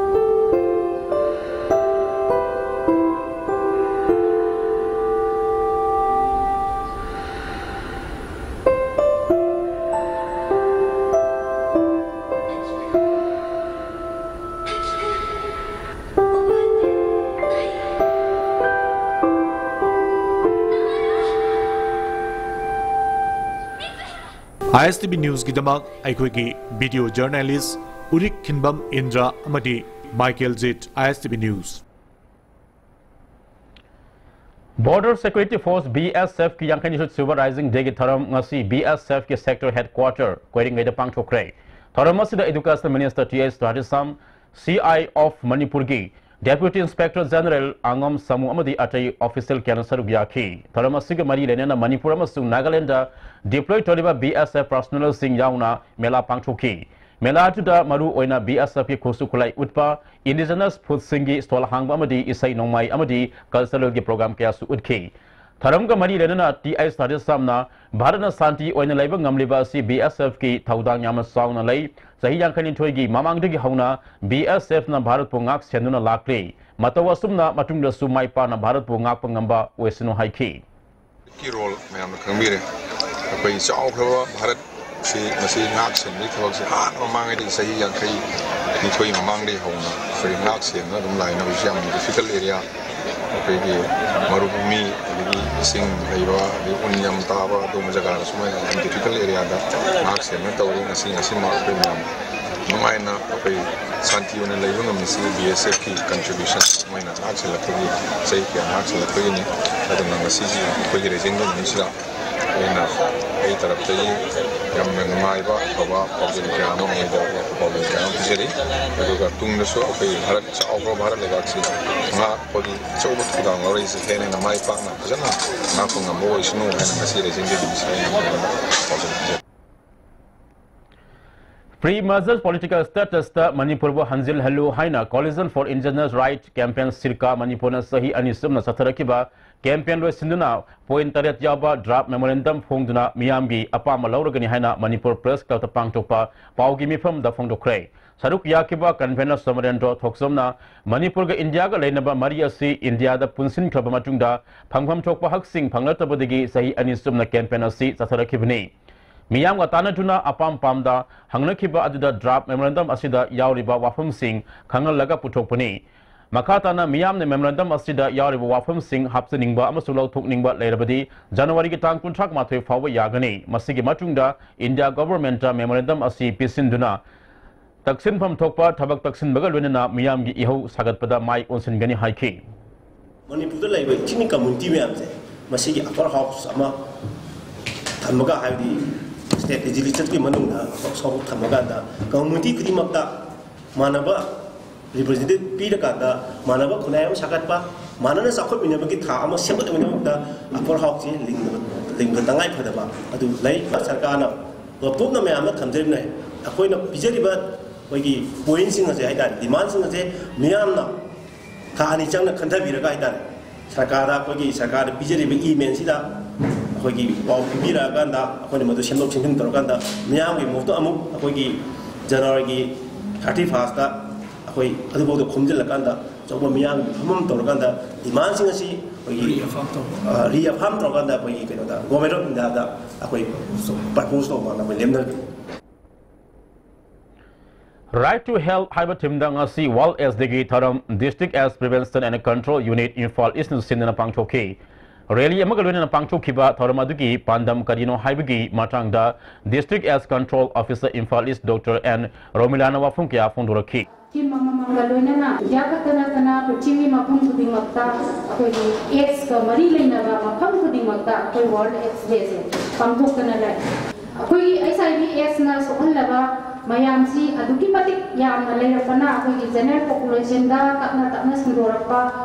ISTV Newsꯀꯤꯗꯃꯛ ꯑꯩꯈꯣꯏꯒꯤ video journalist ꯎꯔꯤꯛ ꯈꯤꯟꯕꯝ ꯏꯟꯗ꯭ꯔ ꯑꯃꯗꯤ Michael Jit, ISTV News꯫ Border Security Force, BSFꯀꯤ ꯌꯥꯡꯈꯩꯅꯤ ꯁꯨꯕ Rising Dayꯒꯤ ꯊꯧꯔꯝ ꯉꯁꯤ BSFꯀꯤ Sector Headquarter ꯀꯣꯏꯔꯦꯡꯒꯩꯗ ꯄꯥꯡꯊꯣꯛꯈ꯭ꯔꯦ꯫ ꯊꯧꯔꯝ ꯑꯁꯤꯗ Education Minister Th Radheshyam, CI of ꯃꯅꯤꯄꯨꯔꯒꯤ Deputy Inspector General ꯑꯉꯝ ꯁꯥꯃꯨ ꯑꯃꯗꯤ ꯑꯇꯩ official ꯀꯌꯥꯅ ꯁꯔꯨꯛ ꯌꯥꯈꯤ꯫ ꯊꯧꯔꯝ ꯑꯁꯤꯒ ꯃꯔꯤ ꯂꯩꯅꯅ ꯃꯅꯤꯄꯨꯔ ꯑꯃꯁꯨꯡ ꯅꯥꯒꯥꯂꯦꯟꯗ deploy ꯇꯧꯔꯤꯕ BSF personnelꯁꯤꯡ ꯌꯥꯎꯅ ꯃꯦꯂꯥ ꯄꯥꯡꯊꯣꯛꯈꯤ꯫ ꯃꯦꯂꯥ ꯑꯗꯨꯗ ꯃꯔꯨ ꯑꯣꯏꯅ BSFꯀꯤ ꯈꯨꯠꯁꯨ ꯈꯨꯠꯂꯥꯏ ꯎꯠꯄ, indigenous foodꯁꯤꯡꯒꯤ stall ꯍꯥꯡꯕ ꯑꯃꯗꯤ ꯏꯁꯩ ꯅꯣꯡꯃꯥꯏ ꯑꯃꯗꯤ culturalꯒꯤ program ꯀꯌꯥꯁꯨ ꯎꯠꯈꯤ꯫ ꯊꯧꯔꯝꯒ ꯃꯔꯤ ꯂꯩꯅꯅ ꯇꯤ ꯑꯩꯆ ꯁꯥꯗꯤꯁꯥꯝꯅ ꯚꯥꯔꯠꯅ ꯁꯥꯟꯇꯤ ꯑꯣꯏꯅ ꯂꯩꯕ ꯉꯝꯂꯤꯕ ꯑꯁꯤ ꯕꯤ ꯑꯦꯁ ꯑꯦꯐꯀꯤ ꯊꯧꯗꯥꯡ ꯌꯥꯝꯅ ꯆꯥꯎꯅ ꯂꯩ꯫ ꯆꯍꯤ ꯌꯥꯡꯈꯩꯅꯤꯊꯣꯏꯒꯤ ꯃꯃꯥꯡꯗꯒꯤ ꯍꯧꯅ ꯕꯤ ꯑꯦꯁ ꯑꯦꯐꯅ ꯚꯥꯔꯠꯄꯨ ꯉꯥꯛ ꯁꯦꯟꯗꯨꯅ ꯂꯥꯛꯂꯤ꯫ ꯃꯇꯧ ꯑꯁꯨꯝꯅ ꯃꯇꯨꯡꯗꯁꯨ ꯃꯥꯏ ꯄꯥꯛꯅ ꯚꯥꯔꯠꯄꯨ ꯉꯥꯛꯄ ꯉꯝꯕ ꯑꯣꯏꯁꯅꯨ ꯍꯥꯏꯈꯤ꯫ ꯀꯤ ꯔꯣꯜ ꯃꯌꯥꯝꯅ ꯈꯪꯕꯤꯔꯦ꯫ ꯑꯩꯈꯣꯏ ꯆꯥꯎꯈ꯭ꯔꯕ ꯚꯥꯔꯠ ꯁꯤ ꯃꯁꯤ ꯉꯥꯛ ꯁꯦꯟꯕꯒꯤ ꯊꯕꯛꯁꯦ ꯍꯥꯟꯅ ꯃꯃꯥꯡꯉꯩꯗꯒꯤ ꯆꯍꯤ ꯌꯥꯡꯈꯩ ꯅꯤꯊꯣꯏ ꯃꯃꯥꯡꯗꯒꯤ ꯍꯧꯅ ꯑꯩꯈꯣꯏ ꯉꯥꯛ ꯁꯦꯟꯗꯨꯅ ꯑꯗꯨꯝ ꯂꯥꯛꯏꯅ ꯍꯧꯖꯤꯛꯁꯨ ꯌꯥꯝꯅ ꯗꯤꯐꯤꯀꯜ ꯑꯦꯔꯤꯌꯥ, ꯑꯩꯈꯣꯏꯒꯤ ꯃꯔꯨꯚꯨꯃꯤ, ꯑꯗꯒꯤ ꯏꯁꯤꯡ ꯂꯩꯕ, ꯑꯗꯒꯤ ꯎꯟ ꯌꯥꯝ ꯇꯥꯕ ꯑꯗꯨꯒꯨꯝꯕ ꯖꯒꯥꯗꯁꯨ ꯃꯣꯏꯅ ꯌꯥꯝ ꯗꯤꯐꯤꯀꯜ ꯑꯦꯔꯤꯌꯥꯗ ꯉꯥꯛ ꯁꯦꯟꯗꯨꯅ ꯇꯧꯔꯤ꯫ ꯉꯁꯤ ꯉꯁꯤꯃꯛ ꯑꯩꯈꯣꯏ ꯃꯌꯥꯝ ꯅꯨꯡꯉꯥꯏꯅ ꯑꯩꯈꯣꯏ ꯁꯥꯟꯇꯤ ꯑꯣꯏꯅ ꯂꯩꯕ ꯉꯝꯃꯤꯁꯤ ꯕꯤ ꯑꯦꯁ ꯑꯦꯐꯀꯤ ꯀꯟꯇ꯭ꯔꯤꯕ꯭ꯌꯨꯁꯟ, ꯃꯣꯏꯅ ꯉꯥꯛ ꯁꯦꯜꯂꯛꯄꯒꯤ, ꯆꯍꯤ ꯀꯌꯥ ꯉꯥꯛ ꯁꯦꯜꯂꯛꯄꯒꯤꯅꯤ꯫ ꯑꯗꯨꯅ ꯉꯁꯤꯒꯤ ꯑꯩꯈꯣꯏꯒꯤ ꯔꯦꯖꯤꯡ ꯗꯦ ꯅꯨꯃꯤꯠꯁꯤꯗ ꯑꯩꯅ ꯑꯩ ꯇꯔꯞꯇꯒꯤ ꯌꯥꯝꯅ ꯅꯨꯡꯉꯥꯏꯕ ꯑꯐꯕ ꯄꯥꯎꯖꯦꯜ ꯀꯌꯥ ꯑꯃ ꯃꯣꯏꯗ ꯄꯥꯎꯖꯦꯜ ꯀꯌꯥ ꯑꯃ ꯄꯤꯖꯔꯤ꯫ ꯑꯗꯨꯒ ꯇꯨꯡꯗꯁꯨ ꯑꯩꯈꯣꯏ ꯚꯥꯔꯠ, ꯆꯥꯎꯈ꯭ꯔꯕ ꯚꯥꯔꯠ ꯂꯩꯕꯥꯛꯁꯤ ꯉꯥꯛꯄꯒꯤ ꯑꯆꯧꯕ ꯊꯧꯗꯥꯡ ꯂꯧꯔꯛꯏꯁꯦ ꯍꯦꯟꯅ ꯍꯦꯟꯅ ꯃꯥꯏ ꯄꯥꯛꯅ ꯐꯖꯅ ꯉꯥꯛꯄ ꯉꯝꯕ ꯑꯣꯏꯁꯅꯨ ꯍꯥꯏꯅ ꯉꯁꯤ ꯔꯦꯖꯤꯡ ꯗꯦ ꯅꯨꯃꯤꯠꯁꯤꯗ ꯑꯩꯅ ꯃꯣꯏꯗ ꯄꯥꯎꯖꯦꯜ ꯄꯤꯖꯔꯤ꯫ Pre-merger political status ꯇ ꯃꯅꯤꯄꯨꯔꯕꯨ ꯍꯟꯖꯤꯜꯍꯜꯂꯨ ꯍꯥꯏꯅ Coalition for Indigenous Right Campaign, ꯁꯤꯔꯀꯥ ꯃꯅꯤꯄꯨꯔꯅ ꯆꯍꯤ ꯑꯅꯤ ꯆꯨꯞꯅ ꯆꯠꯊꯔꯛꯈꯤꯕ campaign ꯂꯣꯏꯁꯤꯟꯗꯨꯅ point ꯇꯔꯦꯠ ꯌꯥꯎꯕ draft memorandum ꯐꯣꯡꯗꯨꯅ ꯃꯤꯌꯥꯝꯒꯤ ꯑꯄꯥꯝꯕ ꯂꯧꯔꯒꯅꯤ ꯍꯥꯏꯅ ꯃꯅꯤꯄꯨꯔ Press Club ꯇ ꯄꯥꯡꯊꯣꯛꯄ ꯄꯥꯎꯒꯤ ꯃꯤꯐꯝꯗ ꯐꯣꯡꯗꯣꯛꯈ꯭ꯔꯦ꯫ ꯁꯔꯨꯛ ꯌꯥꯈꯤꯕ convener ꯁꯣꯃꯔꯦꯟꯗ꯭ꯔꯣ ꯊꯣꯛꯆꯣꯝꯅ ꯃꯅꯤꯄꯨꯔꯒ ꯏꯟꯗꯤꯌꯥꯒ ꯂꯩꯅꯕ ꯃꯔꯤ ꯑꯁꯤ ꯏꯟꯗꯤꯌꯥꯗ ꯄꯨꯟꯁꯤꯟꯈ꯭ꯔꯕ ꯃꯇꯨꯡꯗ ꯐꯪꯐꯝ ꯊꯣꯛꯄ ꯍꯛꯁꯤꯡ ꯐꯪꯂꯛꯇꯕꯗꯒꯤ ꯆꯍꯤ ꯑꯅꯤ ꯆꯨꯞꯅ campaign ꯑꯁꯤ ꯆꯠꯊꯔꯛꯈꯤꯕꯅꯤ꯫ ꯃꯤꯌꯥꯝꯒ ꯇꯥꯟꯅꯗꯨꯅ ꯑꯄꯥꯝ ꯄꯥꯝꯗ ꯍꯪꯅꯈꯤꯕ ꯑꯗꯨꯗ draft memorandum ꯑꯁꯤꯗ ꯌꯥꯎꯔꯤꯕ ꯋꯥꯐꯝꯁꯤꯡ ꯈꯪꯍꯜꯂꯒ ꯄꯨꯊꯣꯛꯄꯅꯤ꯫ ꯃꯈꯥ ꯇꯥꯅ ꯃꯤꯌꯥꯝꯅ memorandum ꯑꯁꯤꯗ ꯌꯥꯎꯔꯤꯕ ꯋꯥꯐꯝꯁꯤꯡ ꯍꯥꯞꯆꯅꯤꯡꯕ ꯑꯃꯁꯨꯡ ꯂꯧꯊꯣꯛꯅꯤꯡꯕ ꯂꯩꯔꯕꯗꯤ January ꯒꯤ ꯇꯥꯡ ꯀꯨꯟꯊ꯭ꯔꯥ ꯃꯥꯊꯣꯏ ꯐꯥꯎꯕ ꯌꯥꯒꯅꯤ꯫ ꯃꯁꯤꯒꯤ ꯃꯇꯨꯡꯗ India government ꯇ memorandum ꯑꯁꯤ ꯄꯤꯁꯤꯟꯗꯨꯅ ꯇꯛꯁꯤꯟꯐꯝ ꯊꯣꯛꯄ ꯊꯕꯛ ꯇꯛꯁꯤꯟꯕꯒ ꯂꯣꯏꯅꯅ ꯃꯤꯌꯥꯝꯒꯤ ꯏꯍꯧ ꯁꯥꯒꯠꯄꯗ ꯃꯥꯏ ꯑꯣꯟꯁꯤꯟꯒꯅꯤ ꯍꯥꯏꯈꯤ꯫ ꯃꯅꯤꯄꯨꯔꯗ ꯂꯩꯕ ꯏꯊꯤꯅꯤꯛ community ꯃꯌꯥꯝꯁꯦ ꯃꯁꯤꯒꯤ upper house ꯑꯃ ꯊꯝꯃꯒ, ꯍꯥꯏꯕꯗꯤ state legislature ꯀꯤ ꯃꯅꯨꯡꯗ upper house ꯊꯝꯃꯀꯥꯟꯗ community ꯈꯨꯗꯤꯡꯃꯛꯇ ꯃꯥꯟꯅꯕ representative ꯄꯤꯔꯀꯥꯟꯗ ꯃꯥꯟꯅꯕ ꯈꯨꯟꯅꯥꯏ ꯑꯃ ꯁꯥꯒꯠꯄ, ꯃꯥꯟꯅꯅ ꯆꯥꯎꯈꯠꯃꯤꯟꯅꯕꯒꯤ ꯊꯥꯛ ꯑꯃ ꯁꯦꯝꯒꯠꯅꯕꯒꯤꯗꯃꯛꯇ upper house ꯁꯤ ꯂꯤꯡꯕ, ꯂꯤꯡꯕ ꯇꯉꯥꯏ ꯐꯗꯕ ꯑꯗꯨ ꯂꯩ꯫ ꯁꯔꯀꯥꯔꯅ ꯂꯣꯞꯇꯣꯞꯅ ꯃꯌꯥꯝꯗ ꯊꯝꯖꯔꯤꯕꯅ ꯑꯩꯈꯣꯏꯅ ꯄꯤꯖꯔꯤꯕ ꯑꯩꯈꯣꯏꯒꯤ point ꯁꯤꯡ ꯑꯁꯦ ꯍꯥꯏꯇꯥꯔꯦ, demand ꯁꯤꯡ ꯑꯁꯦ ꯃꯤꯌꯥꯝꯅ ꯊꯥ ꯑꯅꯤ ꯆꯪꯅ ꯈꯟꯊꯕꯤꯔꯒ ꯍꯥꯏꯇꯥꯔꯦ, ꯁꯔꯀꯥꯔꯗ, ꯑꯩꯈꯣꯏꯒꯤ ꯁꯔꯀꯥꯔꯗ ꯄꯤꯖꯔꯤꯕ ꯏꯃꯦꯜꯁꯤꯗ ꯑꯩꯈꯣꯏꯒꯤ ꯄꯥꯎ ꯄꯤꯕꯤꯔꯛꯑꯀꯥꯟꯗ ꯑꯩꯈꯣꯏꯅ ꯃꯗꯨ ꯁꯦꯝꯗꯣꯛ ꯁꯦꯝꯖꯤꯟ ꯇꯧꯔꯀꯥꯟꯗ ꯃꯤꯌꯥꯝꯒꯤ ꯃꯣꯞꯇ ꯑꯃꯨꯛ ꯑꯩꯈꯣꯏꯒꯤ ꯖꯅꯋꯥꯔꯤꯒꯤ ꯊꯥꯔꯇꯤ ꯐꯥꯔꯁꯇ ꯑꯩꯈꯣꯏ ꯑꯗꯨꯐꯥꯎꯗ ꯈꯣꯝꯖꯤꯜꯂꯀꯥꯟꯗ ꯑꯆꯧꯕ ꯃꯤꯌꯥꯝꯒꯤ ꯃꯤꯐꯝ ꯑꯃ ꯇꯧꯔꯀꯥꯟꯗ ꯗꯤꯃꯥꯟꯁꯤꯡ ꯑꯁꯤ ꯑꯩꯈꯣꯏꯒꯤ ꯔꯤꯑꯐꯥꯔꯝ ꯇꯧꯔꯀꯥꯟꯗ ꯑꯩꯈꯣꯏꯒꯤ ꯀꯩꯅꯣꯗ Government of Indiaꯗ ꯑꯩꯈꯣꯏ ꯄ꯭ꯔꯄꯣꯖ ꯇꯧꯕ ꯑꯩꯈꯣꯏ ꯂꯦꯝꯅꯔꯤ꯫ Right to Health ꯍꯥꯏꯕ ꯊꯤꯝꯗ ꯉꯁꯤ World AIDS Dayꯒꯤ ꯊꯧꯔꯝ District AIDS Prevention and Control Unit Imphal Eastꯅ ꯁꯤꯟꯗꯨꯅ ꯄꯥꯡꯊꯣꯛꯈꯤ꯫ ꯔꯦꯂꯤ ꯑꯃꯒ ꯂꯣꯏꯅꯅ ꯄꯥꯡꯊꯣꯛꯈꯤꯕ ꯊꯧꯔꯝ ꯑꯗꯨꯒꯤ ꯄꯥꯟꯗꯝ ꯀꯔꯤꯅꯣ ꯍꯥꯏꯕꯒꯤ ꯃꯇꯥꯡꯗ District AIDS Control Officer Imphal East Doctor N ꯔꯣꯃꯤꯂꯥꯅ ꯋꯥꯐꯝ ꯀꯌꯥ ꯐꯣꯡꯗꯣꯔꯛꯈꯤ꯫ ꯊꯤꯝ ꯑꯃꯃꯝꯒ ꯂꯣꯏꯅꯅ ꯏꯟꯗꯤꯌꯥ ꯈꯛꯇ ꯅꯠꯇꯅ ꯄ꯭ꯔꯤꯊꯤꯕꯤ ꯃꯐꯝ ꯈꯨꯗꯤꯡꯃꯛꯇ ꯑꯩꯈꯣꯏꯒꯤ ꯑꯦꯗꯁꯀ ꯃꯔꯤ ꯂꯩꯅꯕ ꯃꯐꯝ ꯈꯨꯗꯤꯡꯃꯛꯇ ꯑꯩꯈꯣꯏ ꯋꯥꯔꯜ ꯑꯦꯗꯁ ꯗꯦꯁꯦ ꯄꯥꯡꯊꯣꯛꯇꯅ ꯂꯩ꯫ ꯑꯩꯈꯣꯏꯒꯤ ꯑꯩꯆ ꯑꯥꯏ ꯚꯤ ꯑꯦꯗꯁꯅ ꯁꯣꯛꯍꯜꯂꯕ ꯃꯌꯥꯝꯁꯤ ꯑꯗꯨꯛꯀꯤ ꯃꯇꯤꯛ ꯌꯥꯝꯅ ꯂꯩꯔꯛꯄꯅ ꯑꯩꯈꯣꯏꯒꯤ ꯖꯦꯅꯔꯦꯜ ꯄꯣꯄꯨꯂꯦꯁꯟꯗ ꯇꯞꯅ ꯇꯞꯅ ꯁꯟꯗꯣꯔꯛꯄ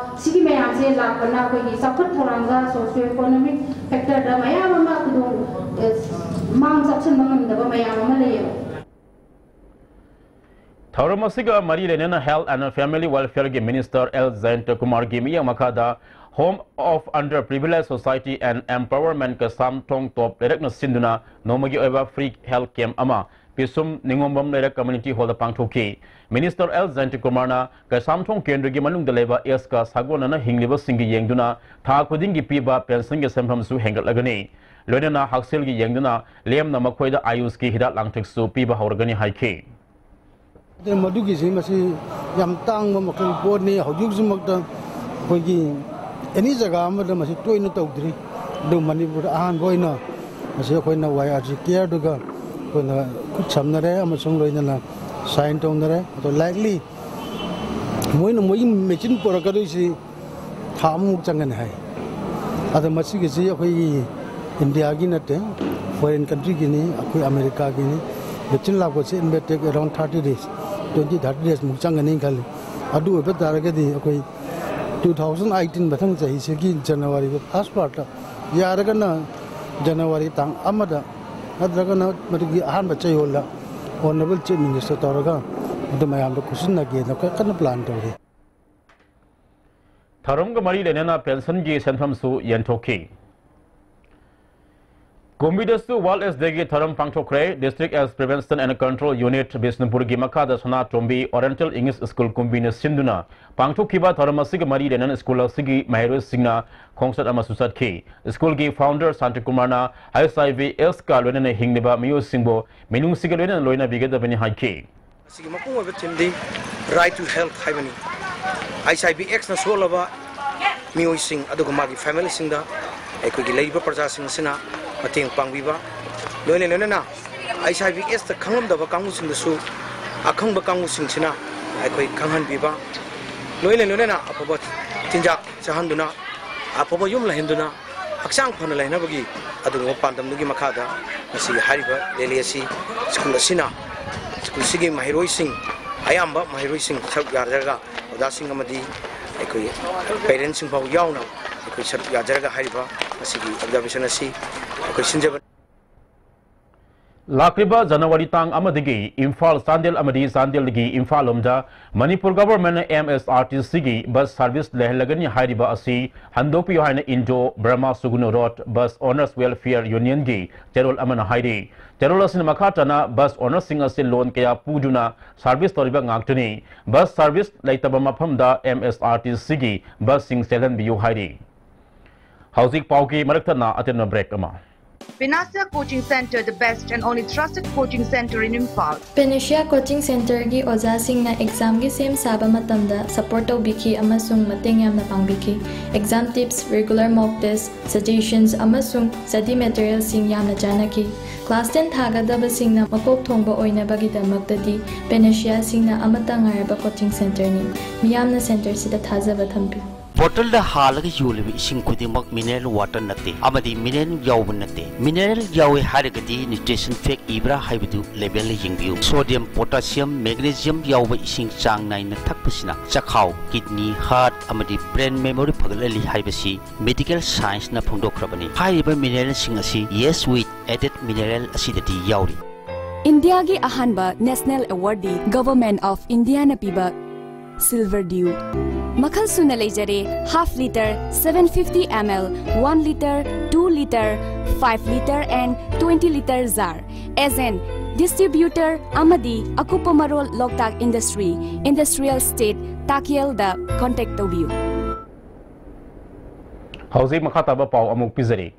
ꯁꯤꯒꯤ ꯃꯌꯥꯝꯁꯦ ꯂꯥꯛꯄꯅ ꯑꯩꯈꯣꯏꯒꯤ ꯆꯥꯎꯈꯠ ꯊꯧꯔꯥꯡꯗ ꯁꯣꯁꯤꯌꯣ ꯏꯀꯣꯅꯣꯃꯤꯛ ꯐꯦꯛꯇꯔꯗ ꯃꯌꯥꯝ ꯑꯃ ꯈꯨꯗꯣꯡ ꯃꯥꯡ ꯆꯥꯎꯁꯟꯕ ꯉꯝꯗꯕ ꯃꯌꯥꯝ ꯑꯃ ꯂꯩꯌꯦꯕ꯫ ꯊꯧꯔꯝ ꯑꯁꯤꯒ ꯃꯔꯤ ꯂꯩꯅꯅ Health and Family Welfareꯒꯤ Minister ꯑꯦꯜ ꯖꯌꯟꯇ ꯀꯨꯃꯥꯔꯒꯤ ꯃꯤꯠꯌꯦꯡ ꯃꯈꯥꯗ Home of Underprivileged Society and Empowerment Keishamthong ꯇꯣꯞ ꯂꯩꯔꯛꯅ ꯁꯤꯟꯗꯨꯅ ꯅꯣꯡꯃꯒꯤ ꯑꯣꯏꯕ free health camp ꯑꯃ ꯄꯤꯁꯨꯝ ꯅꯤꯉꯣꯝꯕꯝ ꯂꯩꯔꯛ community hallꯗ ꯄꯥꯡꯊꯣꯛꯈꯤ꯫ Minister ꯑꯦꯜ ꯖꯌꯟꯇ ꯀꯨꯃꯥꯔꯅ ꯀꯩꯁꯥꯝꯊꯣꯡ ꯀꯦꯟꯗ꯭ꯔꯒꯤ ꯃꯅꯨꯡꯗ ꯂꯩꯕ ꯑꯦꯗꯁꯀ ꯁꯥꯒꯣꯟꯅꯅ ꯍꯤꯡꯂꯤꯕꯁꯤꯡꯒꯤ ꯌꯦꯡꯗꯨꯅ ꯊꯥ ꯈꯨꯗꯤꯡꯒꯤ ꯄꯤꯕ ꯄꯦꯟꯁꯟꯒꯤ ꯁꯦꯟꯐꯝꯁꯨ ꯍꯦꯟꯒꯠꯂꯒꯅꯤ꯫ ꯂꯣꯏꯅꯅ ꯍꯛꯁꯦꯜꯒꯤ ꯌꯦꯡꯗꯨꯅ ꯂꯦꯝꯅ ꯃꯈꯣꯏꯗ ꯑꯌꯨꯁꯀꯤ ꯍꯤꯗꯥꯛ ꯂꯥꯡꯊꯛꯁꯨ ꯄꯤꯕ ꯍꯧꯔꯒꯅꯤ ꯍꯥꯏꯈꯤ꯫ ꯃꯗꯨꯒꯤꯁꯤ ꯃꯁꯤ ꯌꯥꯝ ꯇꯥꯡꯕ ꯃꯈꯜ ꯄꯣꯠꯅꯤ꯫ ꯍꯧꯖꯤꯛ ꯍꯧꯖꯤꯛꯃꯛꯇ ꯑꯩꯈꯣꯏꯒꯤ ꯑꯦꯅꯤ ꯖꯒꯥ ꯑꯃꯗ ꯃꯁꯤ ꯇꯣꯏꯅ ꯇꯧꯗ꯭ꯔꯤ꯫ ꯑꯗꯨ ꯃꯅꯤꯄꯨꯔꯗ ꯑꯍꯥꯟꯕ ꯑꯣꯏꯅ ꯃꯁꯤ ꯑꯩꯈꯣꯏꯅ ꯋꯥꯏ ꯑꯥꯔ ꯖꯤ ꯀꯦꯌꯔꯗꯨꯒ ꯑꯩꯈꯣꯏꯅ ꯈꯨꯠ ꯁꯝꯅꯔꯦ ꯑꯃꯁꯨꯡ ꯂꯣꯏꯅꯅ ꯁꯥꯏꯟ ꯇꯧꯅꯔꯦ꯫ ꯑꯗꯣ ꯂꯥꯏꯛꯂꯤ ꯃꯣꯏꯅ ꯃꯣꯏꯒꯤ ꯃꯦꯆꯤꯟ ꯄꯨꯔꯛꯀꯗꯣꯏꯁꯤ ꯊꯥ ꯑꯃꯃꯨꯛ ꯆꯪꯒꯅꯤ ꯍꯥꯏ꯫ ꯑꯗꯣ ꯃꯁꯤꯒꯤꯁꯤ ꯑꯩꯈꯣꯏꯒꯤ ꯏꯟꯗꯤꯌꯥꯒꯤ ꯅꯠꯇꯦ, ꯐꯣꯔꯦꯟ ꯀꯟꯇ꯭ꯔꯤꯒꯤꯅꯤ, ꯑꯩꯈꯣꯏ ꯑꯃꯦꯔꯤꯀꯥꯒꯤꯅꯤ꯫ ꯚꯦꯛꯁꯤꯟ ꯂꯥꯛꯄꯁꯦ it may take around thirty days, twenty thirty days ꯃꯨꯛ ꯆꯪꯒꯅꯤ ꯈꯜꯂꯤ꯫ ꯑꯗꯨ ꯑꯣꯏꯕ ꯇꯥꯔꯒꯗꯤ ꯑꯩꯈꯣꯏ two thousand eighteen ꯃꯊꯪ ꯆꯍꯤꯁꯤꯒꯤ ꯖꯅꯋꯥꯔꯤꯒꯤ first quarter, ꯌꯥꯔꯒꯅ ꯖꯅꯋꯥꯔꯤ ꯇꯥꯡ ꯑꯃꯗ ꯅꯠꯇ꯭ꯔꯒꯅ ꯃꯗꯨꯒꯤ ꯑꯍꯥꯟꯕ ꯆꯌꯣꯜꯗ Honourable Chief Minister ꯇꯧꯔꯒ ꯃꯗꯨ ꯃꯌꯥꯝꯗ ꯈꯨꯠꯁꯤꯟꯅꯒꯦꯅ ꯀꯟꯅ plan ꯇꯧꯔꯤ꯫ ꯊꯧꯔꯝꯒ ꯃꯔꯤ ꯂꯩꯅꯅ ꯄꯦꯟꯁꯟꯒꯤ ꯁꯦꯟꯐꯝꯁꯨ ꯌꯦꯟꯊꯣꯛꯈꯤ꯫ ꯀꯨꯝꯕꯤꯗꯁꯨ World AIDS Dayꯒꯤ ꯊꯧꯔꯝ ꯄꯥꯡꯊꯣꯛꯈ꯭ꯔꯦ꯫ District AIDS Prevention and Control Unit ꯕꯤꯁꯅꯨꯄꯨꯔꯒꯤ ꯃꯈꯥꯗ ꯁꯅꯥꯇꯣꯝꯕꯤ Oriental English School ꯀꯨꯝꯕꯤꯅ ꯁꯤꯟꯗꯨꯅ ꯄꯥꯡꯊꯣꯛꯈꯤꯕ ꯊꯧꯔꯝ ꯑꯁꯤꯒ ꯃꯔꯤ ꯂꯩꯅꯅ ꯁ꯭ꯀꯨꯜ ꯑꯁꯤꯒꯤ ꯃꯍꯩꯔꯣꯏꯁꯤꯡꯅ ꯈꯣꯡꯆꯠ ꯑꯃꯁꯨ ꯆꯠꯈꯤ꯫ ꯁ꯭ꯀꯨꯜꯒꯤ founder ꯁꯥꯟꯇꯤꯀꯨꯃꯥꯔꯅ HIV AIDS ꯀ ꯂꯣꯏꯅꯅ ꯍꯤꯡꯂꯤꯕ ꯃꯤꯑꯣꯏꯁꯤꯡꯕꯨ ꯃꯤꯅꯨꯡꯁꯤꯒ ꯂꯣꯏꯅꯅ ꯂꯣꯏꯅꯕꯤꯒꯗꯕꯅꯤ ꯍꯥꯏꯈꯤ꯫ ꯃꯁꯤꯒꯤ ꯃꯄꯨꯡ ꯑꯣꯏꯕ theme D Right to Health ꯍꯥꯏꯕꯅꯤ꯫ HIV AIDS ꯅ ꯁꯣꯛꯂꯕ ꯃꯤꯑꯣꯏꯁꯤꯡ ꯑꯗꯨꯒ ꯃꯥꯒꯤ family ꯁꯤꯡꯗ ꯑꯩꯈꯣꯏꯒꯤ ꯂꯩꯔꯤꯕ ꯄ꯭ꯔꯖꯥꯁꯤꯡ ꯑꯁꯤꯅ ꯃꯇꯦꯡ ꯄꯥꯡꯕꯤꯕ, ꯂꯣꯏꯅ ꯂꯣꯏꯅꯅ HIV AIDS ꯇ ꯈꯪꯂꯝꯗꯕ ꯀꯥꯡꯕꯨꯁꯤꯡꯗꯁꯨ ꯑꯈꯪꯕ ꯀꯥꯡꯕꯨꯁꯤꯡꯁꯤꯅ ꯑꯩꯈꯣꯏ ꯈꯪꯍꯟꯕꯤꯕ, ꯂꯣꯏꯅ ꯂꯣꯏꯅꯅ ꯑꯐꯕ ꯆꯤꯟꯖꯥꯛ ꯆꯥꯍꯟꯗꯨꯅ, ꯑꯐꯕ ꯌꯨꯝ ꯂꯩꯍꯟꯗꯨꯅ, ꯍꯛꯆꯥꯡ ꯐꯅ ꯂꯩꯅꯕꯒꯤ ꯑꯗꯨꯒꯨꯝꯕ ꯄꯥꯟꯗꯝꯗꯨꯒꯤ ꯃꯈꯥꯗ ꯉꯁꯤ ꯍꯥꯏꯔꯤꯕ rally ꯑꯁꯤ ꯁ꯭ꯀꯨꯜ ꯑꯁꯤꯅ, ꯁ꯭ꯀꯨꯜꯁꯤꯒꯤ ꯃꯍꯩꯔꯣꯏꯁꯤꯡ, ꯑꯌꯥꯝꯕ ꯃꯍꯩꯔꯣꯏꯁꯤꯡ ꯁꯔꯨꯛ ꯌꯥꯖꯔꯒ, ꯑꯣꯖꯥꯁꯤꯡ ꯑꯃꯗꯤ ꯑꯩꯈꯣꯏ parent ꯁꯤꯡ ꯐꯥꯎ ꯌꯥꯎꯅ ꯑꯩꯈꯣꯏ ꯁꯔꯨꯛ ꯌꯥꯖꯔꯒ ꯍꯥꯏꯔꯤꯕ ꯉꯁꯤꯒꯤ observation ꯑꯁꯤ ꯑꯩꯈꯣꯏ ꯁꯤꯟꯖꯕꯅꯤ꯫ ꯂꯥꯛꯂꯤꯕ ꯖꯅꯋꯥꯔꯤ ꯇꯥꯡ ꯑꯃꯗꯒꯤ ꯏꯝꯐꯥꯜ, ꯆꯥꯟꯗꯦꯜ ꯑꯃꯗꯤ ꯆꯥꯟꯗꯦꯜꯗꯒꯤ ꯏꯝꯐꯥꯜ ꯂꯣꯝꯗ ꯃꯅꯤꯄꯨꯔ government ꯅ MSRTC ꯒꯤ bus service ꯂꯩꯍꯜꯂꯒꯅꯤ ꯍꯥꯏꯔꯤꯕ ꯑꯁꯤ ꯍꯟꯗꯣꯛꯄꯤꯌꯨ ꯍꯥꯏꯅ Indo Burma Sugnu Road Bus Owners Welfare Union ꯒꯤ ꯆꯦꯔꯣꯜ ꯑꯃꯅ ꯍꯥꯏꯔꯤ꯫ ꯆꯦꯔꯣꯜ ꯑꯁꯤꯅ ꯃꯈꯥ ꯇꯥꯅ bus owner ꯁꯤꯡ ꯑꯁꯤ loan ꯀꯌꯥ ꯄꯨꯗꯨꯅ service ꯇꯧꯔꯤꯕ ꯉꯥꯛꯇꯅꯤ꯫ Bus service ꯂꯩꯇꯕ ꯃꯐꯝꯗ MSRTC ꯒꯤ bus ꯁꯤꯡ ꯆꯦꯜꯍꯟꯕꯤꯌꯨ ꯍꯥꯏꯔꯤ꯫ ꯍꯧꯖꯤꯛ ꯄꯥꯎꯒꯤ ꯃꯔꯛ ꯊꯠꯅ ꯑꯇꯦꯟꯕ break ꯑꯃ꯫ Panacea Coaching Center, the best and only trusted coaching center in Imphal. Panacea Coaching Center ꯒꯤ ꯑꯣꯖꯥꯁꯤꯡꯅ exam ꯒꯤ ꯁꯦꯝ ꯁꯥꯕ ꯃꯇꯝꯗ support ꯇꯧꯕꯤꯈꯤ ꯑꯃꯁꯨꯡ ꯃꯇꯦꯡ ꯌꯥꯝꯅ ꯄꯥꯡꯕꯤꯈꯤ꯫ Exam tips, regular mock test, suggestions ꯑꯃꯁꯨꯡ study material ꯁꯤꯡ ꯌꯥꯝꯅ ꯆꯥꯟꯅꯈꯤ꯫ Class ten ꯊꯥꯒꯗꯕꯁꯤꯡꯅ ꯃꯀꯣꯛ ꯊꯣꯡꯕ ꯑꯣꯏꯅꯕꯒꯤꯗꯃꯛꯇꯗꯤ Panacea ꯁꯤꯡꯅ ꯑꯃꯠꯇ ꯉꯥꯏꯔꯕ coaching center ꯅꯤ꯫ ꯃꯤꯌꯥꯝꯅ center ꯁꯤꯗ ꯊꯥꯖꯕ ꯊꯝꯕꯤꯌꯨ꯫ Bottle ꯗ ꯍꯥꯜꯂꯒ ꯌꯣꯜꯂꯤꯕ ꯏꯁꯤꯡ ꯈꯨꯗꯤꯡꯃꯛ mineral water ꯅꯠꯇꯦ ꯑꯃꯗꯤ mineral ꯌꯥꯎꯕ ꯅꯠꯇꯦ꯫ Mineral ꯌꯥꯎꯏ ꯍꯥꯏꯔꯒꯗꯤ nutrition fact ꯏꯕ꯭ꯔꯥ ꯍꯥꯏꯕꯗꯨ label ꯗ ꯌꯦꯡꯕꯤꯌꯨ꯫ Sodium, potassium, magnesium ꯌꯥꯎꯕ ꯏꯁꯤꯡ ꯆꯥꯡ ꯅꯥꯏꯅ ꯊꯛꯄꯁꯤꯅ ꯆꯈꯥꯎ, kidney, heart ꯑꯃꯗꯤ brain memory ꯐꯒꯠꯍꯜꯂꯤ ꯍꯥꯏꯕꯁꯤ medical science ꯅ ꯐꯣꯡꯗꯣꯛꯈ꯭ꯔꯕꯅꯤ꯫ ꯍꯥꯏꯔꯤꯕ mineral ꯁꯤꯡ ꯑꯁꯤ Yes With Added Mineral ꯑꯁꯤꯗꯗꯤ ꯌꯥꯎꯔꯤ꯫ ꯏꯟꯗꯤꯌꯥꯒꯤ ꯑꯍꯥꯟꯕ national award D Government of India ꯅ ꯄꯤꯕ Silver Dew. ꯃꯈꯜ ꯁꯨꯅ ꯂꯩꯖꯔꯦ, half litre, seven fifty ml, one litre, two litre, five litre and twenty litre jar. As an distributor ꯑꯃꯗꯤ ꯑꯀꯨꯞꯄ ꯃꯔꯣꯜ ꯂꯣꯛꯇꯥꯛ ꯏꯟꯗꯁꯇ꯭ꯔꯤ, ꯏꯟꯗꯁꯇ꯭ꯔꯤꯌꯦꯜ ꯁ꯭ꯇꯦꯠ ꯇꯥꯀꯦꯜꯗ contact ꯇꯧꯕꯤꯌꯨ꯫ ꯍꯧꯖꯤꯛ ꯃꯈꯥ ꯇꯥꯕ ꯄꯥꯎ ꯑꯃꯨꯛ ꯄꯤꯖꯔꯤ꯫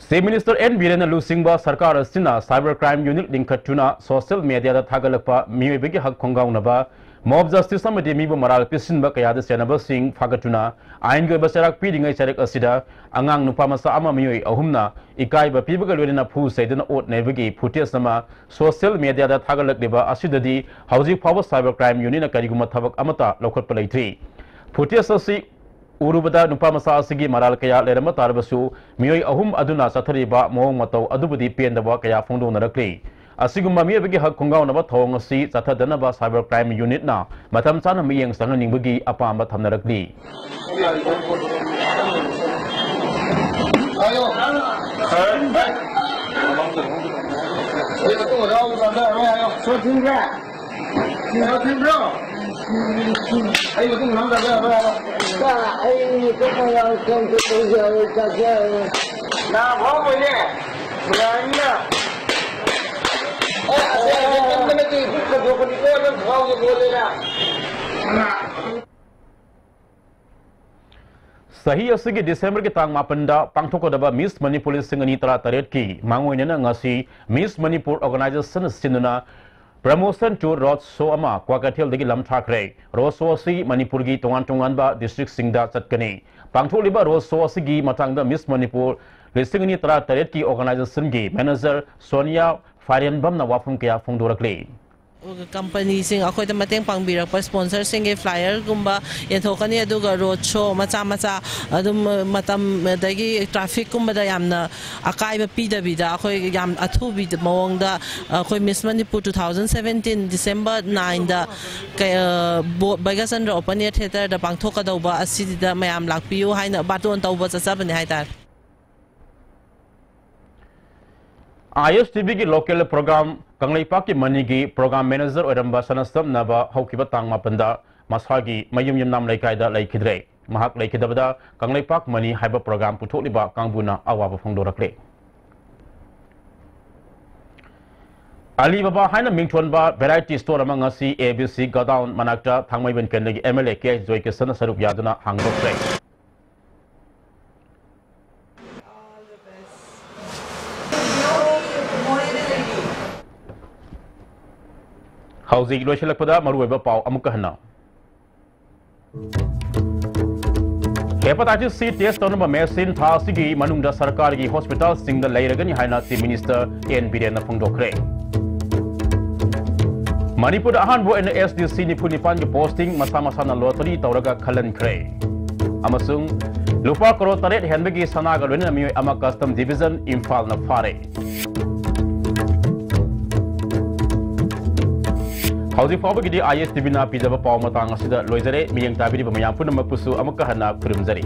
Chief Minister N ꯕꯤꯔꯦꯟꯅ ꯂꯨꯆꯤꯡꯕ ꯁꯔꯀꯥꯔ ꯑꯁꯤꯅ cyber crime unit ꯂꯤꯡꯈꯠꯇꯨꯅ social media ꯗ ꯊꯥꯒꯠꯂꯛꯄ ꯃꯤꯑꯣꯏꯕꯒꯤ ꯍꯛ ꯈꯣꯡꯒꯥꯎꯅꯕ, mob justice ꯑꯃꯗꯤ ꯃꯤꯕꯨ ꯃꯔꯥꯜ ꯄꯤꯁꯤꯟꯕ ꯀꯌꯥꯗ ꯆꯦꯟꯅꯕꯁꯤꯡ ꯐꯥꯒꯠꯇꯨꯅ ꯑꯥꯏꯟꯒꯤ ꯑꯣꯏꯕ ꯆꯩꯔꯥꯛ ꯄꯤꯔꯤꯉꯩ ꯆꯔꯦꯛ ꯑꯁꯤꯗ ꯑꯉꯥꯡ ꯅꯨꯄꯥ ꯃꯆꯥ ꯑꯃ ꯃꯤꯑꯣꯏ ꯑꯍꯨꯝꯅ ꯏꯀꯥꯏꯕ ꯄꯤꯕꯒ ꯂꯣꯏꯅꯅ ꯐꯨ ꯆꯩꯗꯨꯅ ꯑꯣꯠ ꯅꯩꯕꯒꯤ footage ꯑꯃ social media ꯗ ꯊꯥꯒꯠꯂꯛꯂꯤꯕ ꯑꯁꯤꯗꯗꯤ ꯍꯧꯖꯤꯛ ꯐꯥꯎꯕ cyber crime unit ꯅ ꯀꯔꯤꯒꯨꯝꯕ ꯊꯕꯛ ꯑꯃꯠꯇ ꯂꯧꯈꯠꯄ ꯂꯩꯇ꯭ꯔꯤ꯫ Footage ꯑꯁꯤ ꯎꯔꯨꯕꯗ ꯅꯨꯄꯥ ꯃꯆꯥ ꯑꯁꯤꯒꯤ ꯃꯔꯥꯜ ꯀꯌꯥ ꯂꯩꯔꯝꯕ ꯇꯥꯔꯕꯁꯨ, ꯃꯤꯑꯣꯏ ꯑꯍꯨꯝ ꯑꯗꯨꯅ ꯆꯠꯊꯔꯤꯕ ꯃꯑꯣꯡ ꯃꯇꯧ ꯑꯗꯨꯕꯨꯗꯤ ꯄꯦꯟꯗꯕ ꯀꯌꯥ ꯐꯣꯡꯗꯣꯛꯅꯔꯛꯂꯤ꯫ ꯑꯁꯤꯒꯨꯝꯕ ꯃꯤꯑꯣꯏꯕꯒꯤ ꯍꯛ ꯈꯣꯡꯒꯥꯎꯅꯕ ꯊꯧꯑꯣꯡ ꯑꯁꯤ ꯆꯠꯊꯗꯅꯕ cyber crime unit ꯅ ꯃꯇꯝ ꯆꯥꯅ ꯃꯤꯠꯌꯦꯡ ꯆꯪꯍꯟꯅꯤꯡꯕꯒꯤ ꯑꯄꯥꯝꯕ ꯊꯝꯅꯔꯛꯂꯤ꯫ ꯑꯩ ꯃꯇꯨꯡ ꯃꯅꯥꯎ ꯇꯝꯗ ꯌꯥꯔꯣꯏ ꯍꯥꯏꯌꯣ꯫ ꯁꯣꯠ ꯊꯤꯟꯕ꯭ꯔꯥ? ꯁꯣꯠ ꯊꯤꯟꯕ꯭ꯔꯣ? ꯑꯩ ꯃꯇꯨꯡ ꯃꯅꯥꯎ ꯇꯝꯗ ꯌꯥꯔꯣꯏ ꯍꯥꯏꯌꯣ꯫ ꯁꯥ, ꯑꯩ ꯃꯇꯨꯡ ꯃꯅꯥꯎ ꯀꯩꯝꯇ ꯇꯧꯖꯔꯣꯏ, ꯆꯥꯖꯔꯣꯏ꯫ ꯅꯥ ꯐꯥꯎꯕꯩꯅꯦ꯫ ꯅꯨꯡꯉꯥꯏꯅꯤꯅ꯫ ꯑꯦ, ꯑꯁꯦ, ꯑꯁꯦ, ꯀꯟꯕ ꯅꯠꯇꯦ, ꯏꯕꯨꯛ ꯊꯣꯛꯄꯅꯤꯀꯣ, ꯅꯪ ꯈꯥꯎꯁꯦ ꯂꯣꯜꯂꯦꯅ꯫ ꯆꯍꯤ ꯑꯁꯤꯒꯤ ꯗꯤꯁꯦꯝꯕꯔꯒꯤ ꯇꯥꯡ ꯃꯥꯄꯟꯗ ꯄꯥꯡꯊꯣꯛꯀꯗꯕ Miss Manipur ꯂꯤꯁꯤꯡ ꯑꯅꯤ ꯇꯔꯥꯇꯔꯦꯠꯀꯤ ꯃꯥꯡꯑꯣꯏꯅꯅ ꯉꯁꯤ Miss Manipur organization ꯁꯤꯟꯗꯨꯅ promotion to road show ꯑꯃ ꯀ꯭ꯋꯥꯀꯩꯊꯦꯜꯗꯒꯤ ꯂꯝ ꯊꯥꯈ꯭ꯔꯦ꯫ Road show ꯑꯁꯤ ꯃꯅꯤꯄꯨꯔꯒꯤ ꯇꯣꯉꯥꯟ ꯇꯣꯉꯥꯟꯕ district ꯁꯤꯡꯗ ꯆꯠꯀꯅꯤ꯫ ꯄꯥꯡꯊꯣꯛꯂꯤꯕ road show ꯑꯁꯤꯒꯤ ꯃꯇꯥꯡꯗ Miss Manipur ꯂꯤꯁꯤꯡ ꯑꯅꯤ ꯇꯔꯥꯇꯔꯦꯠꯀꯤ organization ꯒꯤ manager ꯁꯣꯅꯤꯌꯥ ꯐꯥꯏꯔꯦꯟꯕꯝꯅ ꯋꯥꯐꯝ ꯀꯌꯥ ꯐꯣꯡꯗꯣꯔꯛꯂꯤ꯫ ꯀꯝꯄꯅꯤꯁꯤꯡ ꯑꯩꯈꯣꯏꯗ ꯃꯇꯦꯡ ꯄꯥꯡꯕꯤꯔꯛꯄ sponsor ꯁꯤꯡꯒꯤ flyer ꯒꯨꯝꯕ ꯌꯦꯟꯊꯣꯛꯀꯅꯤ, ꯑꯗꯨꯒ road show ꯃꯆꯥ ꯃꯆꯥ ꯑꯗꯨꯝ ꯃꯇꯝ ꯑꯗꯒꯤ traffic ꯀꯨꯝꯕꯗ ꯌꯥꯝꯅ ꯑꯀꯥꯏꯕ ꯄꯤꯗꯕꯤꯗ, ꯑꯩꯈꯣꯏ ꯌꯥꯝ ꯑꯊꯨꯕꯤꯗ ꯃꯑꯣꯡꯗ ꯑꯩꯈꯣꯏ Miss Manipur two thousand seventeen December nine ꯗ ꯀꯩ-, ꯑ, ꯕꯣ-, ꯕꯩꯒꯆꯟꯗ꯭ꯔ Open Air Theatre ꯗ ꯄꯥꯡꯊꯣꯛꯀꯗꯧꯕ ꯑꯁꯤꯗ ꯃꯌꯥꯝ ꯂꯥꯛꯄꯤꯌꯨ ꯍꯥꯏꯅ ꯕꯥꯇꯣꯟ ꯇꯧꯕ ꯆꯠꯆꯕꯅꯤ ꯍꯥꯏꯇꯥꯔꯦ꯫ ISTV ꯒꯤ local program ꯀꯪꯂꯩꯄꯥꯛꯀꯤ ꯃꯅꯤꯒꯤ program manager ꯑꯣꯏꯔꯝꯕ ꯁꯅꯥꯁꯝꯅꯕ ꯍꯧꯈꯤꯕ ꯇꯥꯡ ꯃꯥꯄꯟꯗ ꯃꯁꯥꯒꯤ ꯃꯌꯨꯝ ꯌꯨꯝꯅꯥꯝ ꯂꯩꯀꯥꯏꯗ ꯂꯩꯈꯤꯗ꯭ꯔꯦ꯫ ꯃꯍꯥꯛ ꯂꯩꯈꯤꯗꯕꯗ ꯀꯪꯂꯩꯄꯥꯛ ꯃꯅꯤ ꯍꯥꯏꯕ ꯄ꯭ꯔꯣꯒ꯭ꯔꯥꯝ ꯄꯨꯊꯣꯛꯂꯤꯕ ꯀꯥꯡꯕꯨꯅ ꯑꯋꯥꯕ ꯐꯣꯡꯗꯣꯔꯛꯂꯦ꯫ ꯑꯂꯤꯕꯥꯕꯥ ꯍꯥꯏꯅ ꯃꯤꯡꯊꯣꯟꯕ ꯚꯦꯔꯥꯏꯇꯤ ꯁ꯭ꯇꯣꯔ ꯑꯃ ꯉꯁꯤ ꯑꯦ ꯕꯤ ꯁꯤ ꯒꯣꯗꯥꯎꯟ ꯃꯅꯥꯛꯇ ꯊꯥꯡꯃꯩꯕꯟ ꯀꯦꯟꯗ꯭ꯔꯒꯤ ꯑꯦꯝ ꯑꯦꯜ ꯑꯦ ꯀꯦ ꯑꯦꯁ ꯖꯣꯏꯀꯤꯁꯟꯅ ꯁꯔꯨꯛ ꯌꯥꯗꯨꯅ ꯍꯥꯡꯗꯣꯛꯈ꯭ꯔꯦ꯫ ꯍꯧꯖꯤꯛ ꯂꯣꯏꯁꯤꯜꯂꯛꯄꯗ ꯃꯔꯨꯑꯣꯏꯕ ꯄꯥꯎ ꯑꯃꯨꯛꯀ ꯍꯟꯅ꯫ ꯍꯦꯄꯥꯇꯥꯏꯇꯤꯁ ꯁꯤ ꯇꯦꯁ ꯇꯧꯅꯕ ꯃꯦꯁꯤꯟ ꯊꯥ ꯑꯁꯤꯒꯤ ꯃꯅꯨꯡꯗ ꯁꯔꯀꯥꯔꯒꯤ ꯍꯣꯁꯄꯤꯇꯥꯜꯁꯤꯡꯗ ꯂꯩꯔꯒꯅꯤ ꯍꯥꯏꯅ ꯆꯤꯐ ꯃꯤꯅꯤꯁꯇꯔ ꯑꯦꯟ ꯕꯤꯔꯦꯟꯅ ꯐꯣꯡꯗꯣꯛꯈ꯭ꯔꯦ꯫ ꯃꯅꯤꯄꯨꯔꯗ ꯑꯍꯥꯟꯕ ꯑꯣꯏꯅ ꯑꯦꯁ ꯗꯤ ꯁꯤ ꯅꯤꯐꯨ ꯅꯤꯄꯥꯟꯒꯤ ꯄꯣꯁꯇꯤꯡ ꯃꯁꯥ ꯃꯁꯥꯅ ꯂꯣꯇꯔꯤ ꯇꯧꯔꯒ ꯈꯜꯍꯟꯈ꯭ꯔꯦ꯫ ꯑꯃꯁꯨꯡ ꯂꯨꯄꯥ ꯀꯔꯣꯔ ꯇꯔꯦꯠ ꯍꯦꯟꯕꯒꯤ ꯁꯅꯥꯒ ꯂꯣꯏꯅꯅ ꯃꯤꯑꯣꯏ ꯑꯃ ꯀꯁꯇꯝ ꯗꯤꯚꯤꯖꯟ ꯏꯝꯐꯥꯜꯅ ꯐꯥꯔꯦ꯫ ꯍꯧꯖꯤꯛ ꯐꯥꯎꯕꯒꯤꯗꯤ ꯑꯥꯏ ꯑꯦꯁ ꯇꯤ ꯚꯤꯅ ꯄꯤꯖꯕ ꯄꯥꯎ ꯃꯇꯥꯡ ꯑꯁꯤꯗ ꯂꯣꯏꯖꯔꯦ꯫ ꯃꯤꯠꯌꯦꯡ ꯇꯥꯕꯤꯔꯤꯕ ꯃꯌꯥꯝ ꯄꯨꯝꯅꯃꯛꯄꯨꯁꯨ ꯑꯃꯨꯛꯀ ꯍꯟꯅ ꯈꯨꯔꯨꯝꯖꯔꯤ꯫